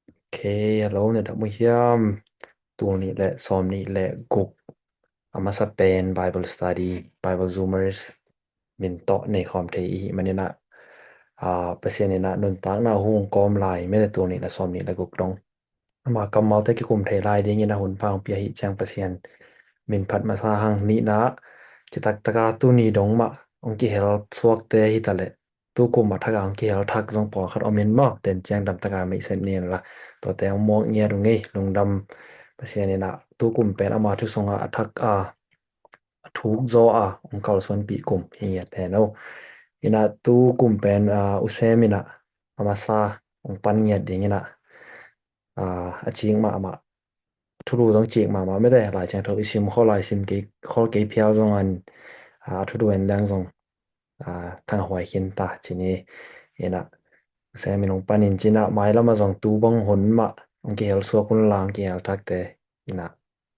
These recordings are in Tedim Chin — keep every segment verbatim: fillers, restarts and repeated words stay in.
Ok, hello, na dam uh hiam? Tul nih le sawm nih le guk a masa pen Bible study, Bible Zoomers min tawh nei khawm thei i hih manin ah, ah, Pasian in ah nuntakna hong kawm lai mete tul nih le sawm nih le guk dong. Ama kammalte kikum thei lai dingin a hun pha hong pia hi ciang Pasian min phat masa hang. Nihna, citak taka tuni dong mah hong kihel suakte hi ta leh, tu kum a thak a hong kihel thak zong pawlkhat om in maw, den ciang dam taka meihset ni in la, tuate hong muak ngiat uh ngei. Lungdam, Pasian in ah tu kum pen ama thu sungah a thak a, a thuk zaw a hong kalsuanpih kum hi ngiat hen o. In ah tu kum pen, ah, U Sem in ah a masa hong pan ngiat dingin ah, ah, a cik mahmah, thulu zong cik mahmah mete, Lai Siangtho i sim khol a i sim kei khol kei phial zong an, ah, a thulu en leng zong, ah, thanghuai khin ta ci ni. In ah U Sem in hong pan in cin ah, mailam ah zong tu bang hun mah hong kihel suak un la, hong kihel thakte in ah,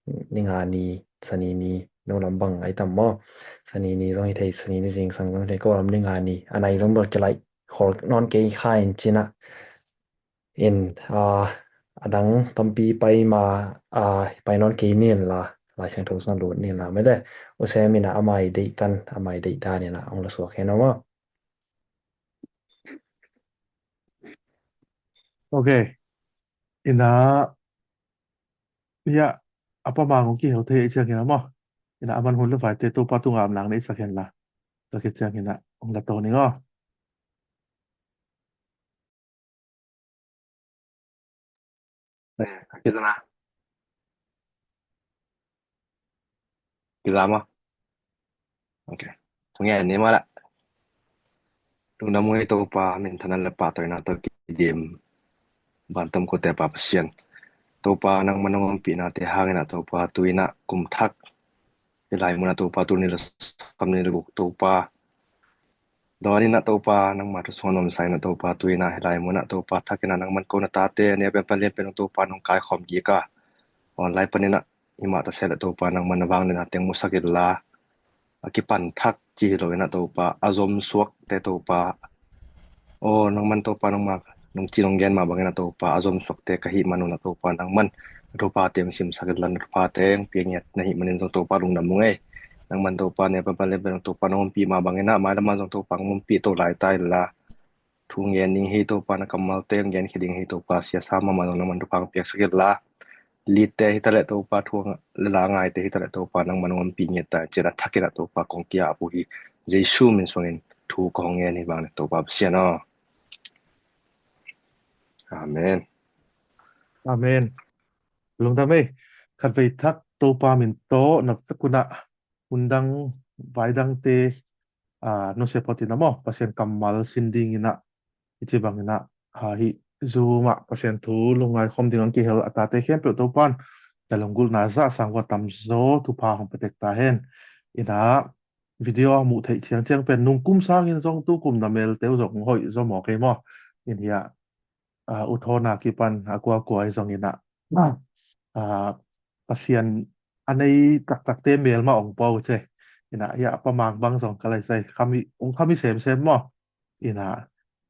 ni nga ni, Sani ni, no lam bang ai tam maw? Sani ni zong hi thei, Sani ni zingsang zong hi thei, ko lam ni nga ni a nai zong bel kilaih khol nawn kei kha in cin ah. In, ah, a dang tampi pai ma, ah, pai nawn kei ni in la, Lai Siangtho sungah lut ni in la mete. U Sem in ah ama i deih tan, ama i deih dan in ah hong la suak hen o maw? Ok. In ah, ia, a pa mang hong kihel thei i ciang in ah maw? In ah a man hun le vaite Topa tungah amlang nei sak hen la. Tua khit ciang in ah hong la to ning aw. Eh, a kizana. Kiza maw? Ok. Thungen ni mah la. Lungdam uh ei Topa, minthanna le pahtawina tawh kidim bantam kote Pa Pasian. Topa nangmah nong ompihnate hangin ah Topa tu in ah kum thak hih lai munah Topa tul nih le sawm nih le guk Topa dawn in ah Topa nangmah thu sungah nuamsa in ah Topa tu in ah hih lai munah Topa thak in ah nangman ko na tate a neu pen pan lian pen Topa nong kaikhawm kik a, online panin ah hih mah ta se leh Topa nangman na vangliatna teng musak in la, a kipan thak ci hi lo in ah Topa, a zom suakte Topa, aw nangman Topa nangmah nong ci nong gen mah bangin ah Topa, a zom suakte ka hih man un ah Topa nangman na thupha teng simsak in la, na thupha teng pia ngiat na hih manin zong Topa lungdam ung ei. Nangman Topa neu pan pan lian pen Topa nong ompih mah bangin ah mailam ah zong Topa nong ompih to lai ta in la, thu ngen ding hi Topa, na kammalte hong genkhia ding hi Topa, siasa mahmah zong nangman thupha hong piaksak in la, litte hi ta leh Topa, thu le la ngaite hi ta leh Topa, nangman hong ompih ngiat ta in cin a thak in ah Topa kong ki-ap uh hi. Jesu min sungin thu ka hong ngen hi bang le Topa Pasian aw. Amen. Amen. Lungdam ei. Khatvei thak Topa min tawh na vek un ah hun dang vai dangte, ah, nusia phot in ah maw, Pasian kammal sin dingin ah, hih ci bangin ah, ah, hih Zoom ah Pasian thu lungngai khawm ding hong kihel a tate khempeuh Topan na lunggulhna zah sang ua tamzaw thupha hong pia tek ta hen. In ah video a muh theih ciangciang pen nung kum sangin zong tu kum na melte uh zong hoih zaw maw kei maw? In hiah, ah, U Thawn a kipan a kuakua i zong in ah, ah, Pasian a nei taktakte mel mah ong pua uh ce. In ah hiah Pa Mang bang zong ka lai sai khami, ong khami semsem maw? In ah,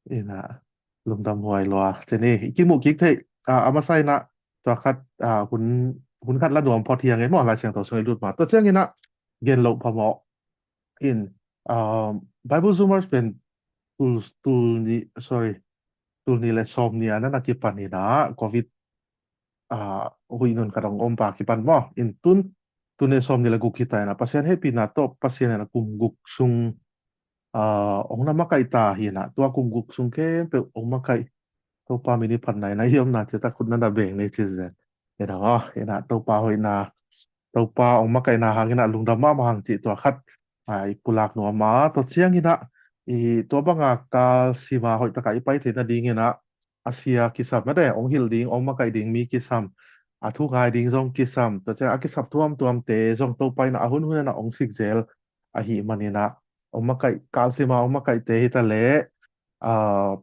in ah lungdam huai lua ce ni. I kimuh kik theih, ah, a masa in ah tua khat, ah, hun, hun khat la nuam phot hi a ngei maw, Lai Siangtho sung i lut ma. Tua ciangin ah gen loh phamawh in, ah, Bible Zoomers pen tul, tul nih, sorry, tul nih le sawm nih a na na kipan in ah Covid, ah, huih nun khat ong om pa kipan maw. In tun, tul nih sawm nih le guk hi ta in ah Pasian hehpihna tawh Pasian in ah kum guk sung, ah, ong na makaih ta hi in ah, tua kum guk sung khempeuh ong makaih Topa min i phatna in ah i omna ciat ah khut na na beng ni ci zen. In ah, in ah Topa hoihna, Topa ong makaihna hangin ah lungdam mahmah hang cih tua khat, ah, i pulak nuam a, tua ciangin ah i tua banga kal sima hoih taka i pai theih nadingin ah a sia kisam mate, ong hilh ding, ong makaih ding mi kisam, a thu ngai ding zong kisam, tua ciang a kisap tuamtuamte zong Topa in ah a hunhun in ah ong sik zel ahih manin ah ong makaih, kal sima ong makaihte hi ta leh, ah,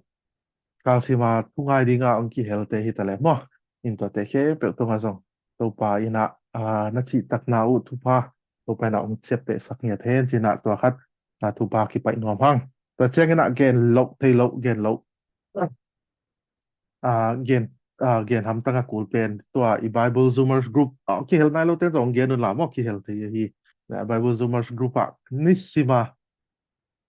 kal sima thu ngai dinga ong kihelte hi ta leh maw. In tuate khempeuh tungah zong Topa in ah, ah, na cihtakna uh thupha Topa in ah ong ciaptehsak ngiat hen ci in ah tua khat, ah, thupha kipaih nuam hang. Tua ciangin ah gen loh, thei loh, gen loh. Ah, gen, ah, gen hamtang a kul pen tua i Bible Zoomers group, ah, kihel nai lote zong gen un la maw, kihel thei ahi. Na Bible Zoomers group ah nisima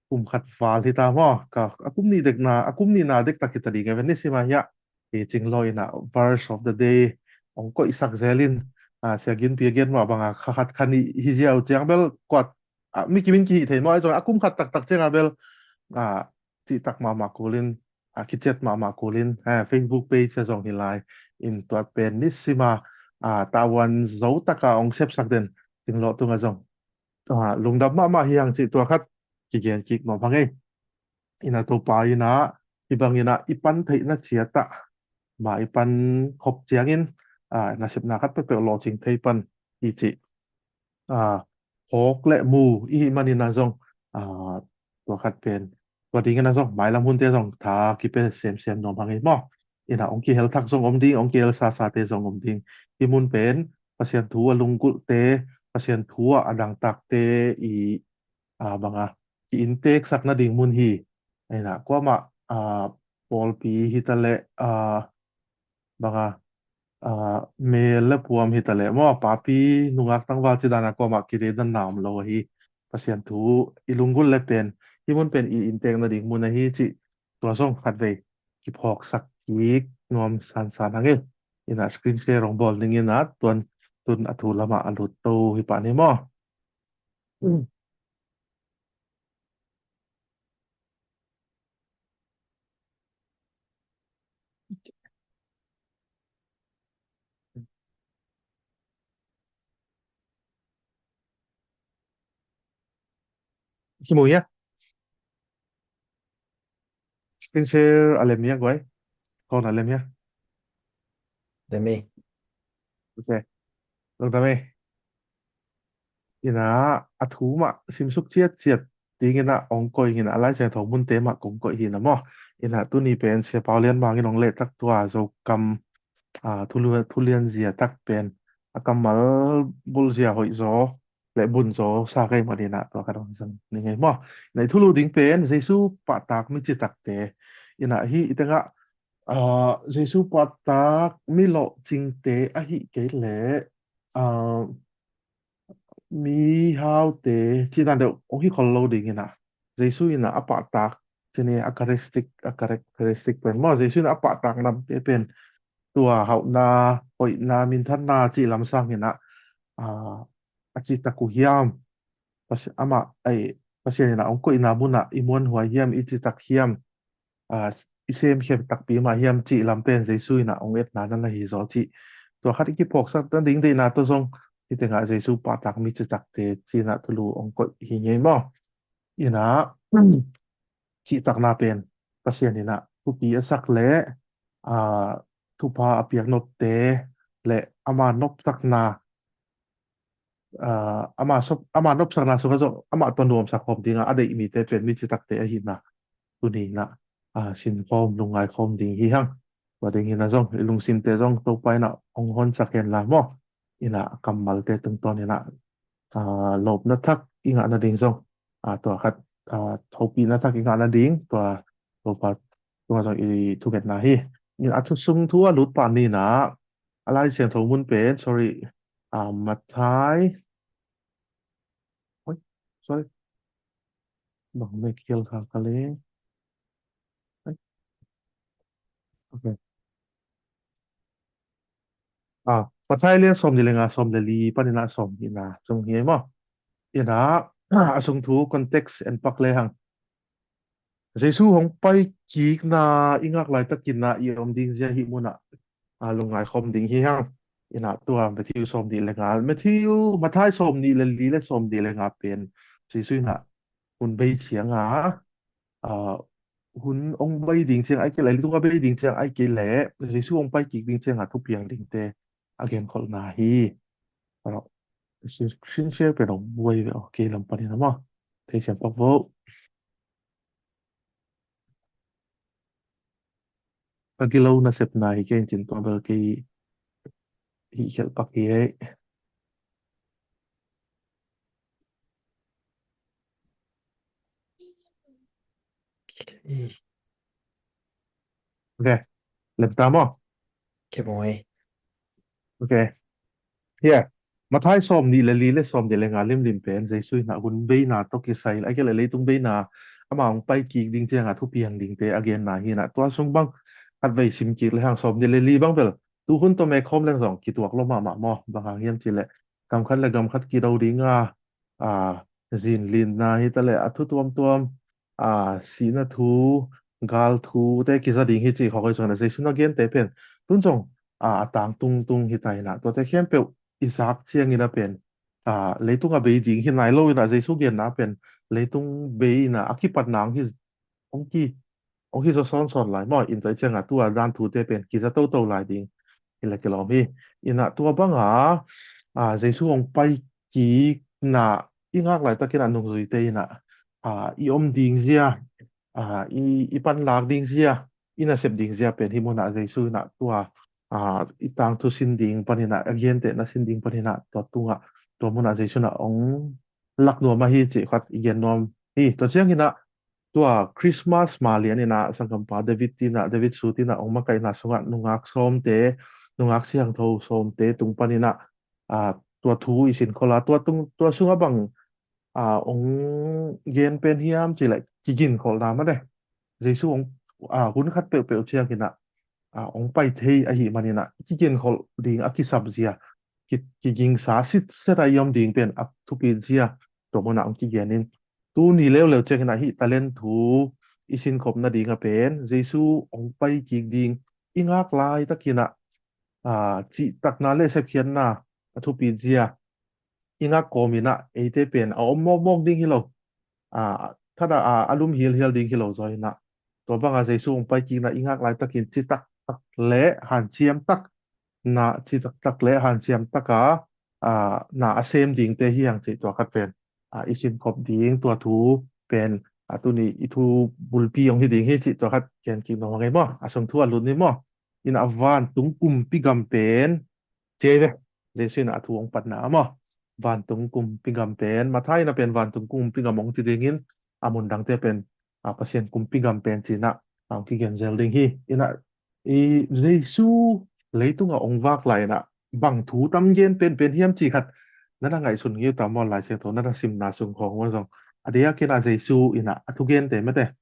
kum khat val hi ta maw, ka a kum nih dekna, a kum nihna dektak hi ta ding a ve, nisima hi a, i Cinglaw in a verse of the day ong koihsak zel in, ah, Sia Gin Pi a gen mah banga kha khat kha nih hi ziau ciang bel kuat, ah, mi kimin kihi thei maw, ahi zong a kum khat taktak ciang a bel, ah, cihtak mahmah kulin, ah, kicet mahmah kulin, ah, Facebook page a zong hi lai in tua pen nisima, ah, tavuan zo taka ong sepsak den Cinglaw tunga zong, ah, lungdam mahmah hi hang cih tua khat kigen kik nuam hang ei. Ina Topa ina i bang ina i pan theihna ciat ah ma i pan khop ciangin, ah, nasepna khat peuhpeuh lawhcing thei pan hi cih, ah, phawk le mu i hih man ina zong, ah, tua khat pen tua ding ina zong mailam hunte zong tha kipia semsem nuam hang ei maw. Ina ong kihel thak zong om ding, ong kihel sasate zong om ding. Hih mun pen Pasian thu a lunggulhte, Pasian thu a a dangtakte i, ah, banga ki-inteksak nading mun hi. Ina kuamah, ah, pawlpi hi ta leh, ah, banga, ah, mel le puam hi ta leh maw, papi nungak tangval ci dana kuamah kideidanna om lo ahi. Pasian thu i lunggulh le pen hih mun pen i intek nading mun ahi cih tua zong khatvei kiphawksak kik nuam sansan hang ei. Ina screen share ong bawl ning ina tuan tun a thu lamah a lut to hi pah ni maw. Kimu hia? Screen share a lem hia guai? Kon a lem hia? Lem hi. Ok. Lungdam ei. Ina a thu mah simsuk ciatciat ding ina ong koih hi ina, a Lai Siangtho munte mah kong koih hi ina maw. Ina tuni pen Sia Pau Lian Mang in ong leh tak tua Zokam, ah, thu lu-, thu lianzia tak pen a kammal bulhzia hoih zaw le bun zaw sa kei mah ina tua ka dong zang ni ngei maw. Ina i thulu ding pen Jesu pahtak mi citakte. Ina hi i tengah, ah, Jesu pahtak mi lawhcingte ahi kei leh, ah, mi haute cihna deuh ong hi khol lo ding ina. Jesu ina a pahtak cini a karistik, a karistik pen maw, Jesu ina a pahtak namte pen tua hauhna, hoihna, minthanna cih lam sang ina, ah, a citak uh hiam? Pasi-, amah, ai, Pasian ina ong koihna munah i muanhuai hiam, i citak hiam? Ah, i semkhiat takpi mah hiam cih lam pen Jesu ina ong etna na hi zaw cih tua khat i kiphawksak nading deihna tawh zong hi tengah Jesu pahtak mi citakte cih ina thulu ong koih hi ngei maw. Ina cihtakna pen Pasian ina thupi a sak le, ah, thupha a piak nopte le ama nopsakna, ah, ama sop-, ama nopsakna sungah zong amah tawh nuamsak khawm dinga a deih mite pen mi citakte ahihna tuni ina, ah, sinkhawm lungngai khawm ding hi hang. Tua ding hi ina zong i lungsimte zong Topa ina ong honsak hen la maw. Ina kammalte tungtawn ina, ah, lawpna thak i ngah nading zong, ah, tua khat, ah, thopihna thak i ngah nading tua Topa tungah zong i thungetna hi. Ina a thu sung thu a lut pah ni ina, a Lai Siangtho mun pen, sorry, ah, Matthai. Oi, sorry. Bang mek khial kha ka le. Oi. Ok. Ah, Matthai lian sawm nih le nga, sawm le li pan ina sawm nih na sung hi maw. Ina a sung thu context en pak le hang. Jesu hong pai kikna i ngak laitakin a i om ding zia hih munah, ah, lungngai khawm ding hi hang. Ina tua Matthew sawm nih le nga, Matthew, Matthai sawm nih le li le sawm nih le nga pen Jesu ina hun bei cianga, ah, hun ong bei ding ciang ai kei le, leitung a bei ding ciang ai kei le, Jesu ong pai kik ding cianga thupiang dingte a genkholhna hi. Aro, screen share pen ong buai ve, ok, lam panin ama thei siam pak vo. Ka gilo nasepna hi kei in cin tua bel kei hih khialh pak hi ei. Ok. Lem ta maw? Kimawi. Ok. Yeah. Mathai sawm nih le li le sawm nih le nga limlim pen Jesu in a hun beina tawh kisai, a kele leitung beina ama hong pai kik ding cianga thupiang dingte a genna hi na, tua sung bang khat vei sim kik le hang sawm nih le li bang bel tu hun tawh me khawm leng zong kituak lo mahmah maw? Bang hang hiam cih le gam khat le gam khat kido dinga, a, zinlinna hi ta le a thu tuamtuam, a, sihna thu, gal thu te kiza ding hi cih khawk hi zong na Jesu na gente pen tun zong, a, a tang tungtung hi ta hi na, tuate khempeuh i zak ciangin a pen, a, leitung a bei ding hi nai lo in a Jesu genna pen leitung bei in a a kipatna hong hi, hong ki, hong hi zaw sawnsawn lai maw? In tua cianga tua dan thute pen kiza toto lai ding hi la kilawm hi. In a tua banga, a, Jesu hong pai kikna i ngak laitakin a nungzuite in a, a, i om ding zia, a, i, i panlak ding zia, i nasep ding zia pen hi mun a Jesu in a tua, a, i tangthu sin ding panin a, a gentehna sin ding panin a tua tunga, tua mun a Jesu in a hong lak nuam ahi cih khat i gen nuam hi. Tua ciangin a tua Christmas ma lian in a sanggampa David tin a, David su tin a hong makaihna sungah nungak sawmte, nungak siangtho sawmte tung panin a, a, tua thu i sin khol a, tua tung, tua sungah bang, a, hong gen pen hiam cih le kiginkholhna mah de. Jesu hong, a, hun khat peuhpeuh ciangin a, a, hong pai thei ahi manin a kiginkholh ding a kisap zia, ki, kigingsa sitset a i om ding pen a thupi zia tua mun a hong kigen in, tuni leuleu ciangin a hih talent thu i sinkhop nading a pen Jesu hong pai kik ding i ngak laitakin a, a, cihtakna le sepkhiatna a thupi zia i ngak kawmin a eite pen a om mawkmawk ding hi lo, a, thada a, a lum hilhial ding hi lo zaw in a, tua banga Jesu hong pai kikna i ngak laitakin citaktak le hanciam tak na, citaktak le hanciam taka, a, na a sem dingte hi hang cih tua khat pen, a, i sinkhop ding tua thu pen, a, tuni i thu bulpi hong hi ding hi cih tua khat gen kik nuam hang ei maw? A sung thu a lut ni maw? In a vantung kumpi gam pen ci ei ve. Jesu in a thu hong patna maw? Vantung kumpi gam pen, Mathai in a pen vantung kumpi gam hong ci dingin a mun dangte pen, a, Pasian kumpi gam pen ci in a hong kigen zel ding hi. In a i Jesu leitung a hong vak lai in a bang thu tam gen penpen hiam cih khat na na ngaihsun ngei uh ta maw? Lai Siangtho na na simna sung khawng maw zong a diakin a Jesu in a a thugente mate,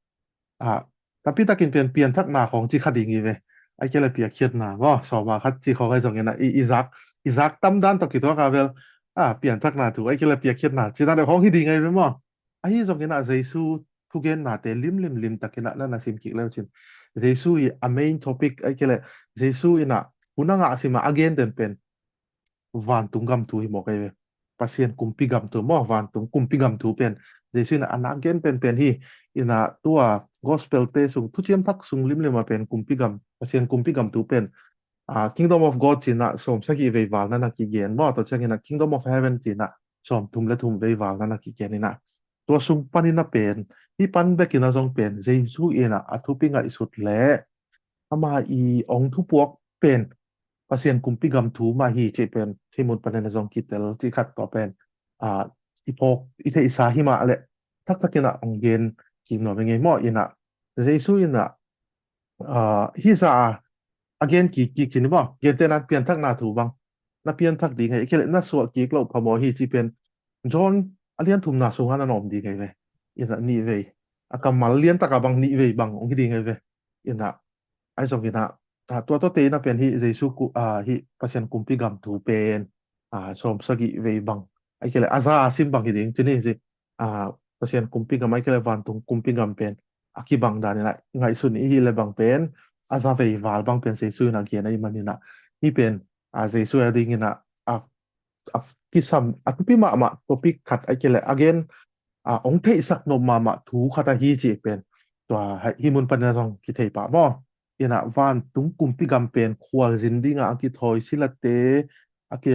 a, tampi takin pen pianthakna khawng ci kha ding hi ve. Ai kele piakkhiatna maw, sawma khat ci khawng ai zong in a i, i zak, i zak tam dan tawh kituak a vel, a, pianthakna thu ai kele piakkhiatna ci dan khawng hi ding ai ve maw? Ahi zongin a Jesu thugennate limlim limtakin a na na sim kik leu cin, Jesu i a main topic ai kele Jesu in a hun a ngah sim a a gen den pen vantung gam thu hi mawk ai ve. Pasian kumpi gam thu maw, vantung kumpi gam thu pen Jesu in a a na gen penpen hi. In a tua gospel te sung, thuciam thak sung limlim a pen kumpi gam, Pasian kumpi gam thu pen, a, Kingdom of God ci in a sawm sagih vei val na na kigen maw? Tua ciangin a Kingdom of Heaven ci in a sawm thum le thum vei val na na kigen in a, tua sung panin a pen, hih pan bekin a zong pen Jesu in a a thupi ngaihsut le ama i ong thupuak pen Pasian kumpi gam thu mah hi cih pen hih mun panin a zong kitel cih khat tua pen, a, i phawk i theihsa hi mah le taktakin a ong gen kik nuam hi ngei maw? In a Jesu in a, a, hih za a a gen kik kik cin hi maw? Gentehna pianthakna thu bang na pianthak ding hi, kei le na suah kik loh phamawh hi cih pen John a lian thumna sungah na na om ding hi ve. In a nih vei, a kammal lian taka bang nih vei bang ong hi ding hi ve. In a ai zongin a, a, tua tawh te in a pen hih Jesu ku, a, hih Pasian kumpi gam thu pen, a, sawm sagih vei bang ai kei le a za a sim bang hi ding cin hi. A, Pasian kumpi gam ai kei le vantung kumpi gam pen a kibang dan in a ngaihsun i hih le bang pen a za vei val bang pen Jesu in a gen ai manin a, hih pen, a, Jesu a dingin a, a, a kisam a thupi mahmah topic khat ai kei le a gen, a, ong theihsak nop mahmah thu khat ahi cih pen tua hih mun panin a zong kithei pah maw? In a vantung kumpi gam pen khualzin dinga a kithawi silate, a ki,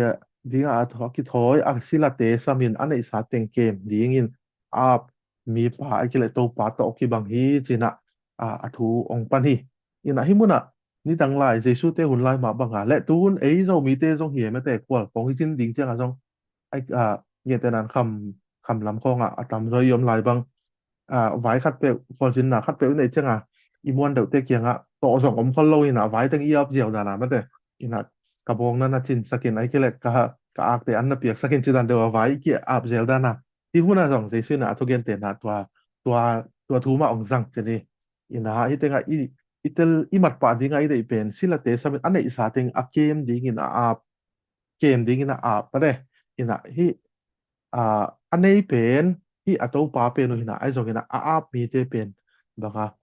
dinga a thaw, a kithawi a silate samin a neihsa teng kem dingin a mipa ai kei le Topa tawh kibang hi cin a, a, a thu ong pan hi. In a hih mun a nidang lai Jesu te hun lai mah banga le tuhun ei Zomite zong hi e mate, khual khawng hi cin ding cianga zong ai, a, ngetena kham, kham lam khawngah a tamzaw i om lai bang, a, vai khat peuh, khualzinna khat peuh i neih cianga i muan deuhte kiangah tawh zong om khol lo in a vai teng i ap ziau dan a mate. ina ka bawng na na cinsakin, ahih kei leh ka, ka akte an na piaksakin ci dan deuh a vai ki-ap zel dan a, hih hun ah zong Jesu ina a thugentehna tua, tua, tua thu mah hong zang ci ni. Ina hih tengah i, i tel i mat pah dingah i deih pen silate samin a neihsa teng a kem dingin a ap, kem dingin a ap pah de. Ina hih, a, a nei pen hih a topa pen uh hi na, ahi zongin a ap mite pen banga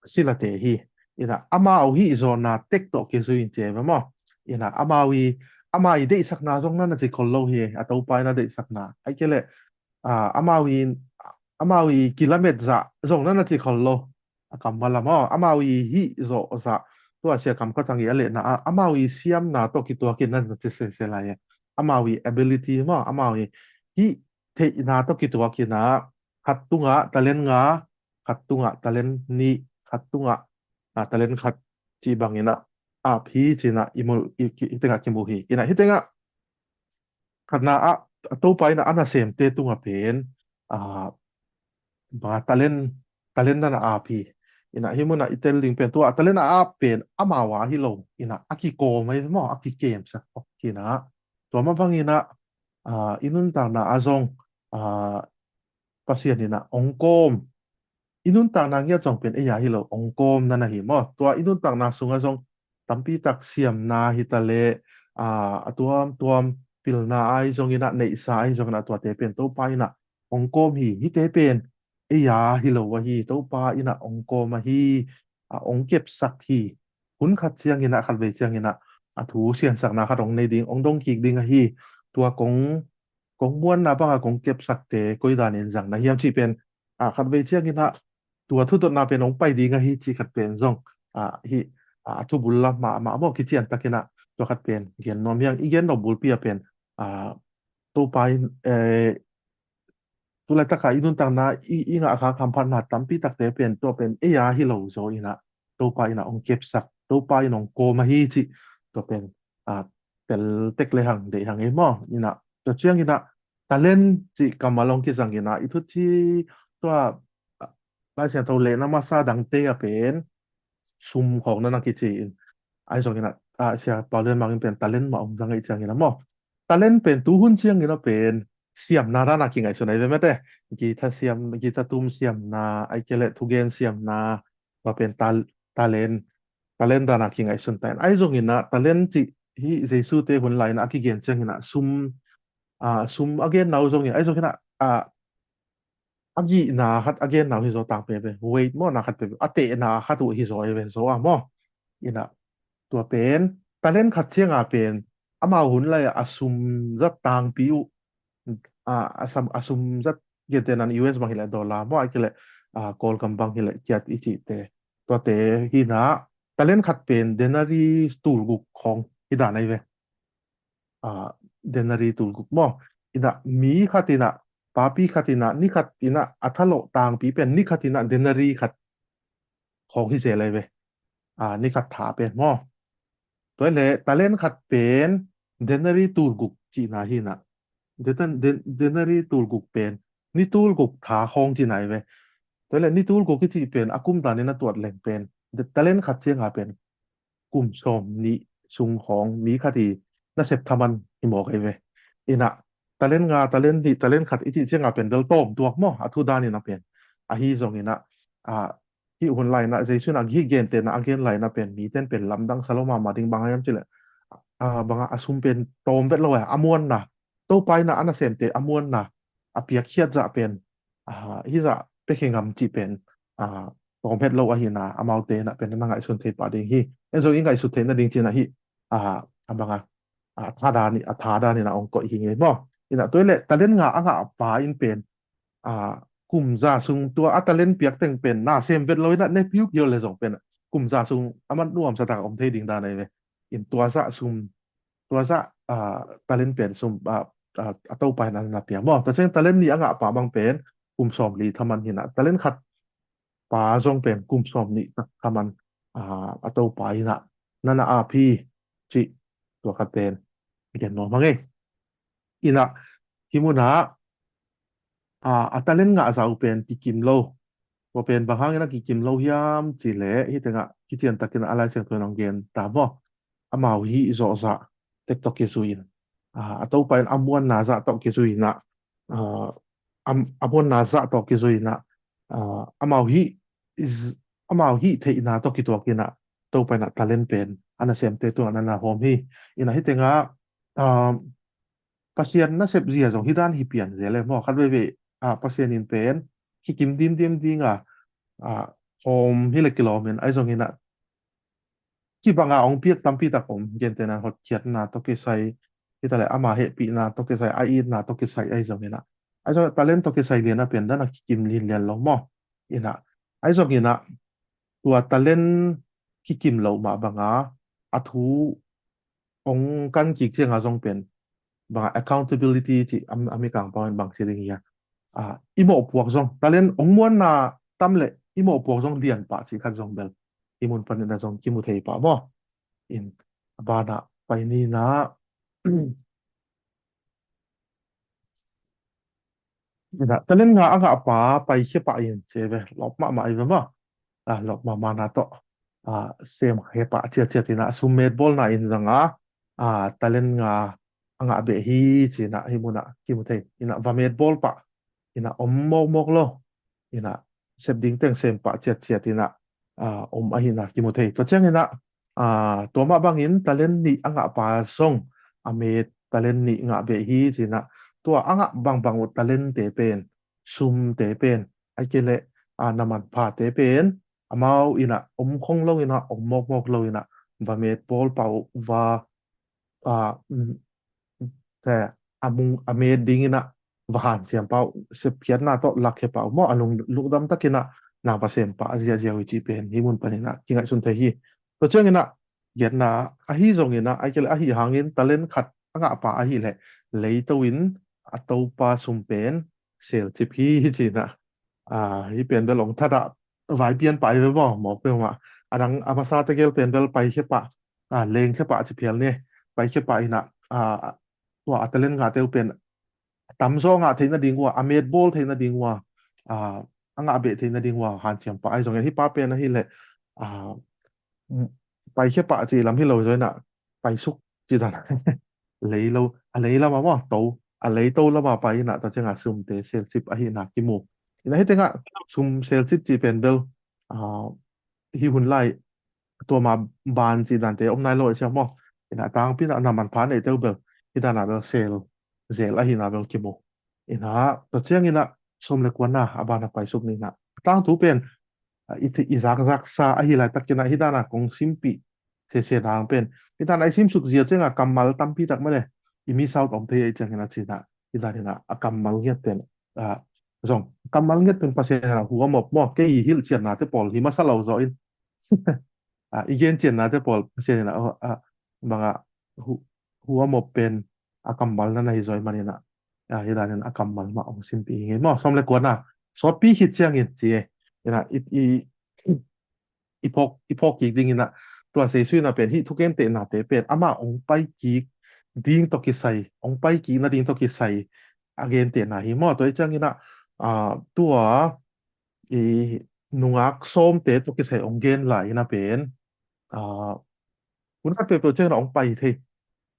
silate hi. Ina amau hih zawhna tek tawh kizui in ci ve maw. Ina amau i, amau i deihsakna zong na na ci khol lo hi, a topa ina deihsakna. Ahih kei leh, a, amau i, amau i kilamet zah zong na na ci khol lo. A kammal ah maw, amau i hih zawh zah, tua Sia Kam Kha Thang i a lehna ah, amau i siamna tawh kituakin na na ci sese lai e. Amau i ability maw, amau i hih theihna tawh kituakin a, khat tungah talent nga, khat tungah talent nih, khat tungah, a, talent khat cih bangin a ap hi ci-in a i mu, i, i, hih tengah kimu hi. Ina hih tengah khatna ah a topa ina a nasemte tungah pen, a, banga talent, talent na na ap hi. Ina hih munah i tel ding pen tua talent a ap pen amau a hi lo, ina a kikawm ahi maw, a kikemsak hi na. Tua mah bangin a, a, i nuntakna ah zong, a, Pasian ina hong kawm, i nuntakna ngiat zong pen ei a hi lo, hong kawm na na hi maw. Tua i nuntakna sungah zong tampi tak siamna hi ta leh, a, a tuamtuam pilna ahi zongin a, neihsa ahi zongin a, tuate pen topa ina hong kawm hi. Hihte pen ei a hi lo ahi, topa ina hong kawm ahi, a, hong kepsak hi. Hun khat ciangin a, khatvei ciangin a, a thu siansakna khat hong nei ding, hong dong kik ding ahi. Tua kong, kong muanna banga kong kepsakte koi danin zang na hiam cih pen, a, khatvei ciangin a, tua thudotna pen hong pai ding ahi cih khat pen zong, a, hih, a, a thubul lam mahmah maw, kician takin a, tua khat pen gen nuam hi ing. I gen nop bulpi ah pen, a, topa in, eh, tu laitak a i nuntakna, i, i ngah kha hamphatna tampi takte pen tua pen ei a hi lo zaw ina, topa ina hong kepsak, topa ina hong kawm ahi cih tua pen, a, tel tek le hang deih hang ei maw. Ina tua ciangin a talent cih kammal hong kizangin a, i thuci tua, a, Lai Siangtho lehna masa dangte ah pen sum khawng na na kici in, ahi zongin a, a, Sia Pau Lian Mang in pen talent mah hong zang ahih ciangin a maw, talent pen tuhun ciangin a pen siamna dan a kingaihsun ahi ve mate. Guitar siam, guitar tum siamna, ahih kei leh thugen siamna, tua pen tal-, talent, talent dan a kingaihsun ta in. Ahi zongin a talent cih hih Jesu te hun lai-in a kigen ciangin a sum, a, sum a genna uh zongin, ahi zongin a, a, a gihna khat a genna uh hi zaw, tangpi ve, weight maw, na khat pe, a tehna khat uh hi zaw, ei ve zaw a maw. Ina tua pen talent khat cianga pen amau hun lai a sum zat tangpi uh, a, a sum, a sum zat gentehna in U S bang hi leh dollar maw, ahih kei leh, a, Kawlgam bang hi leh kyat i cihte, tuate hi na. Talent khat pen denari tulguk khawng hi dan ahi ve. A, denari tulguk maw. Ina mi khat ina, papi khat ina, ni khat ina a thalawh tangpi pen ni khat ina denari khat khawng hi zel ahi ve. A, ni khat tha pen maw. Tua leh talent khat pen denari tulguk cihna hi na. Deten-, den-, denari tulguk pen ni tulguk tha khawng cihna ahi ve. Tua leh ni tulguk i cih pen a kum danin a tuat leng pen, talent khat cianga pen kum sawm nih sung khawng mi khat i nasep thaman hi mawk ahi ve. Ina talent nga, talent nih, talent khat i cih cianga pen bel tawm tuak maw, a thu danin a pen. Ahi zongin a, a, hih hun lai-in a Jesu in a hih gentehna a gen lai-in a pen miten pen lamdang sa lo mahmah ding, bang hiam cih leh, a, banga a sum pen tawm vet lo a, a muanna, topa ina a nasemte a muanna, a piakkhiat zah pen, a, hih zah pia khe ngam cih pen, a, tawm het lo ahi na, amaute ina pen na ngaihsun thei pah ding hi. En zong i ngaihsut theih nading cih ina hih, a, a banga, a, tha dan, a tha danin a hong koih hi ngei maw. Ina tua leh talent nga a ngah pa in pen, a, kum za sung tua a talent piak teng pen na sem vet lo ina ne piupiu le zong pen kum za sung a man nuamsa tak a om thei ding dan ahi ve. In tua zah sum, tua zah, a, talent pen sum, a, a, a topa ina na pia maw. Tua ciang talent nih a ngah pa bang pen kum sawm li thaman hi na, talent khat pa zong pen kum sawm nih tak thaman, a, a topa ina na na ap hi cih tua khat pen gen nuam hang ei. Ina hih munah, a, a talent ngah zah uh pen kikim lo. Tua pen bang hangin a kikim lo hiam cih leh hih tengah kician takin a Lai Siangtho in hong gen ta maw. amau hih zawh zah tek tawh kizui in, a, a Topa in a muanna zah tawh kizui in ah, a, a, a muanna zah tawh kizui in ah, a, amau hih, amau hih theihna tawh kituak in ah Topa in ah talent pen a nasemte tungah na na hawm hi. In ah hih tengah, a, Pasian nasep zia zong hih dan hi pian zel e maw. Khat veivei, a, Pasian in pen kikim dimdim ding a, a, hawm hi le kilawm in, ahi zongin ah kibang a hong piak tampi tak om, gentehna hotkhiatna tawh kisai, hi ta le ama hehpihna tawh kisai, a itna tawh kisai, ahi zongin ah, ahi zongin ah talent tawh kisai lian a pen dan a kikim linlian lo maw. In ah, ahi zongin ah tua talent kikim loh mah bang a, a thu hong kan kik ciang a zong pen bang a, accountability cih a, a Mikang pau in bang ci ding hia, a, i mawhpuak zong, talent hong muanna tam le i mawhpuak zong lian pah cih khat zong bel hih mun panin ah zong kimu thei pah maw. In, a ban ah pai ni in ah, in ah, talent nga a ngah pa paikhia pah in ci ve, lawp mahmah hi ve maw. A, lawp mahmah na tawh, a, semkhia pah ciatciat in ah, sum metbawlna in zang a, a, talent nga a ngah beh hi ci in ah hih mun ah kimu thei. In ah, va metbawl pah, in ah, om mawkmawk lo, in ah, sep ding teng sem pah ciatciat in ah, a, om ahihna kimu thei. Tua ciangin ah, a, tua mah bangin talent nih a ngah pa zong a met talent nih ngah beh hi ci in ah, tua a ngah bangbang uh talent te pen, sum te pen, ahih kei leh, a, na manpha te pen amau in ah om khong lo in ah, om mawkmawk lo in ah, va metbawl pah uh, va, a, mm, te, a mung, a met ding in ah va hanciam pah uh, sepkhiatna tawh lakkhia pah uh maw, a lung, lungdam tak in ah na va sem pah ziahziah uh cih pen hih mun panin ah kingaihsun thei hi. Tua ciangin ah, giatna, ahi zongin ah, ahih kei leh ahi hangin talent khat a ngah pa ahih leh leito in a topa sum pen selcip hi ci in ah, a, hih pen bel hong that ah vai pian pah hi ve maw, mawk peuhmah. A dang a masa tegel pen bel paikhia pah, a, lengkhia pah ci phial ni, paikhia pah in ah, a, tua a talent ngahte uh pen a tamzaw ngah theih nading uh a, a metbawl theih nading uh a, a, a ngah beh theih nading uh a hanciam pah, ahi zongin hih pa pen ahih leh, a, paikhia pah cih lam hi lo zaw in ah, paisuk cih dan. Lei lo, a lei lam ah maw, to, a leito lam ah pai in ah, tua ciang a sumte selcip ahihna kimu. In ah hih teng ah sum selcip cih pen bel, a, hih hun lai tua mah ban cih dante om nai lo a sia maw. In ah, a tangpi in ah na manpha neite uh bel hih dan ah bel sel zel ahihna bel kimu. In ah, tua ciangin ah sawm le kuana a ban ah paisuk ni in ah, a tangthu pen, a, i, i zakzaksa ahi laitak in ah hih dan ah kong simpih sese dang pen, hih dan ah i simsuk zia ciang a kammal tampi tak mah le i miss out om thei ahih ciangin ah ci in ah, hih dan in ah a kammal ngiat pen, a, zong kammal ngiat pen Pasian in ah huam op maw, kei i hilhciannate pawl hi masa lo zaw in, a, i genciannate pawl Pasian in ah, a, bang a, hu, huam op pen a kammal na na hi zaw ahih manin ah, a, hih dan in a kammal mah hong simpih hi ing ei maw. Sawm le kuana, sawtpi khit ciangin ci e. In ah, i, i, i phawk, i phawk kik ding in ah, tua Jesu in ah pen hih thugentehnate pen amah hong pai kik ding tawh kisai, hong pai kik nading tawh kisai a gentehna hi maw. Tua ahih ciangin ah, a, tua i nungak sawmte tawh kisai hong gen lai in ah pen, a, hun khat peuhpeuh ciangin ah hong pai thei.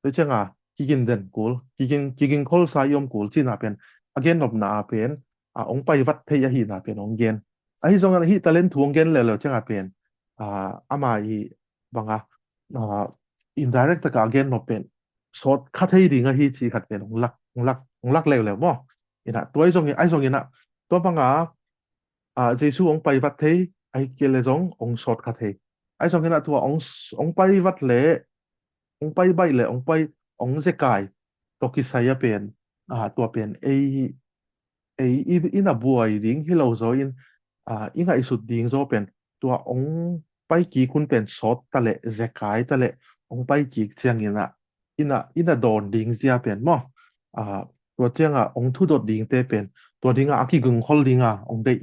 Tua ciang a kigin den kul, kigin, kigin kholsa i om kul cihna pen a gennopna ah pen, a, hong pai vat thei ahihna pen hong gen. Ahi zongin ah hih talent thu hong gen leuleu ciang a pen, a, ama i bang a, a, indirect tak a a gennop pen sawt kha thei ding ahi cih khat pen hong lak, hong lak, hong lak leuleu maw. In ah, tua ahi zongin, ahi zongin ah, tua bang a, a, Jesu hong pai vat thei, ahih kei leh zong hong sawt kha thei. Ahi zongin ah tua hong, hong pai vat leh, hong pai baih leh, hong pai, hong zekai tawh kisai a pen, a, tua pen ei, ei i, i na buai ding hi lo zaw in, a, i ngaihsut ding zaw pen tua hong pai kik hun pen sawt ta leh, zekai ta leh, hong pai kik ciangin ah i na, i na dawn ding zia pen maw, a, tua ciang a hong thudot dingte pen tua ding a a kigingkhol ding a hong deih,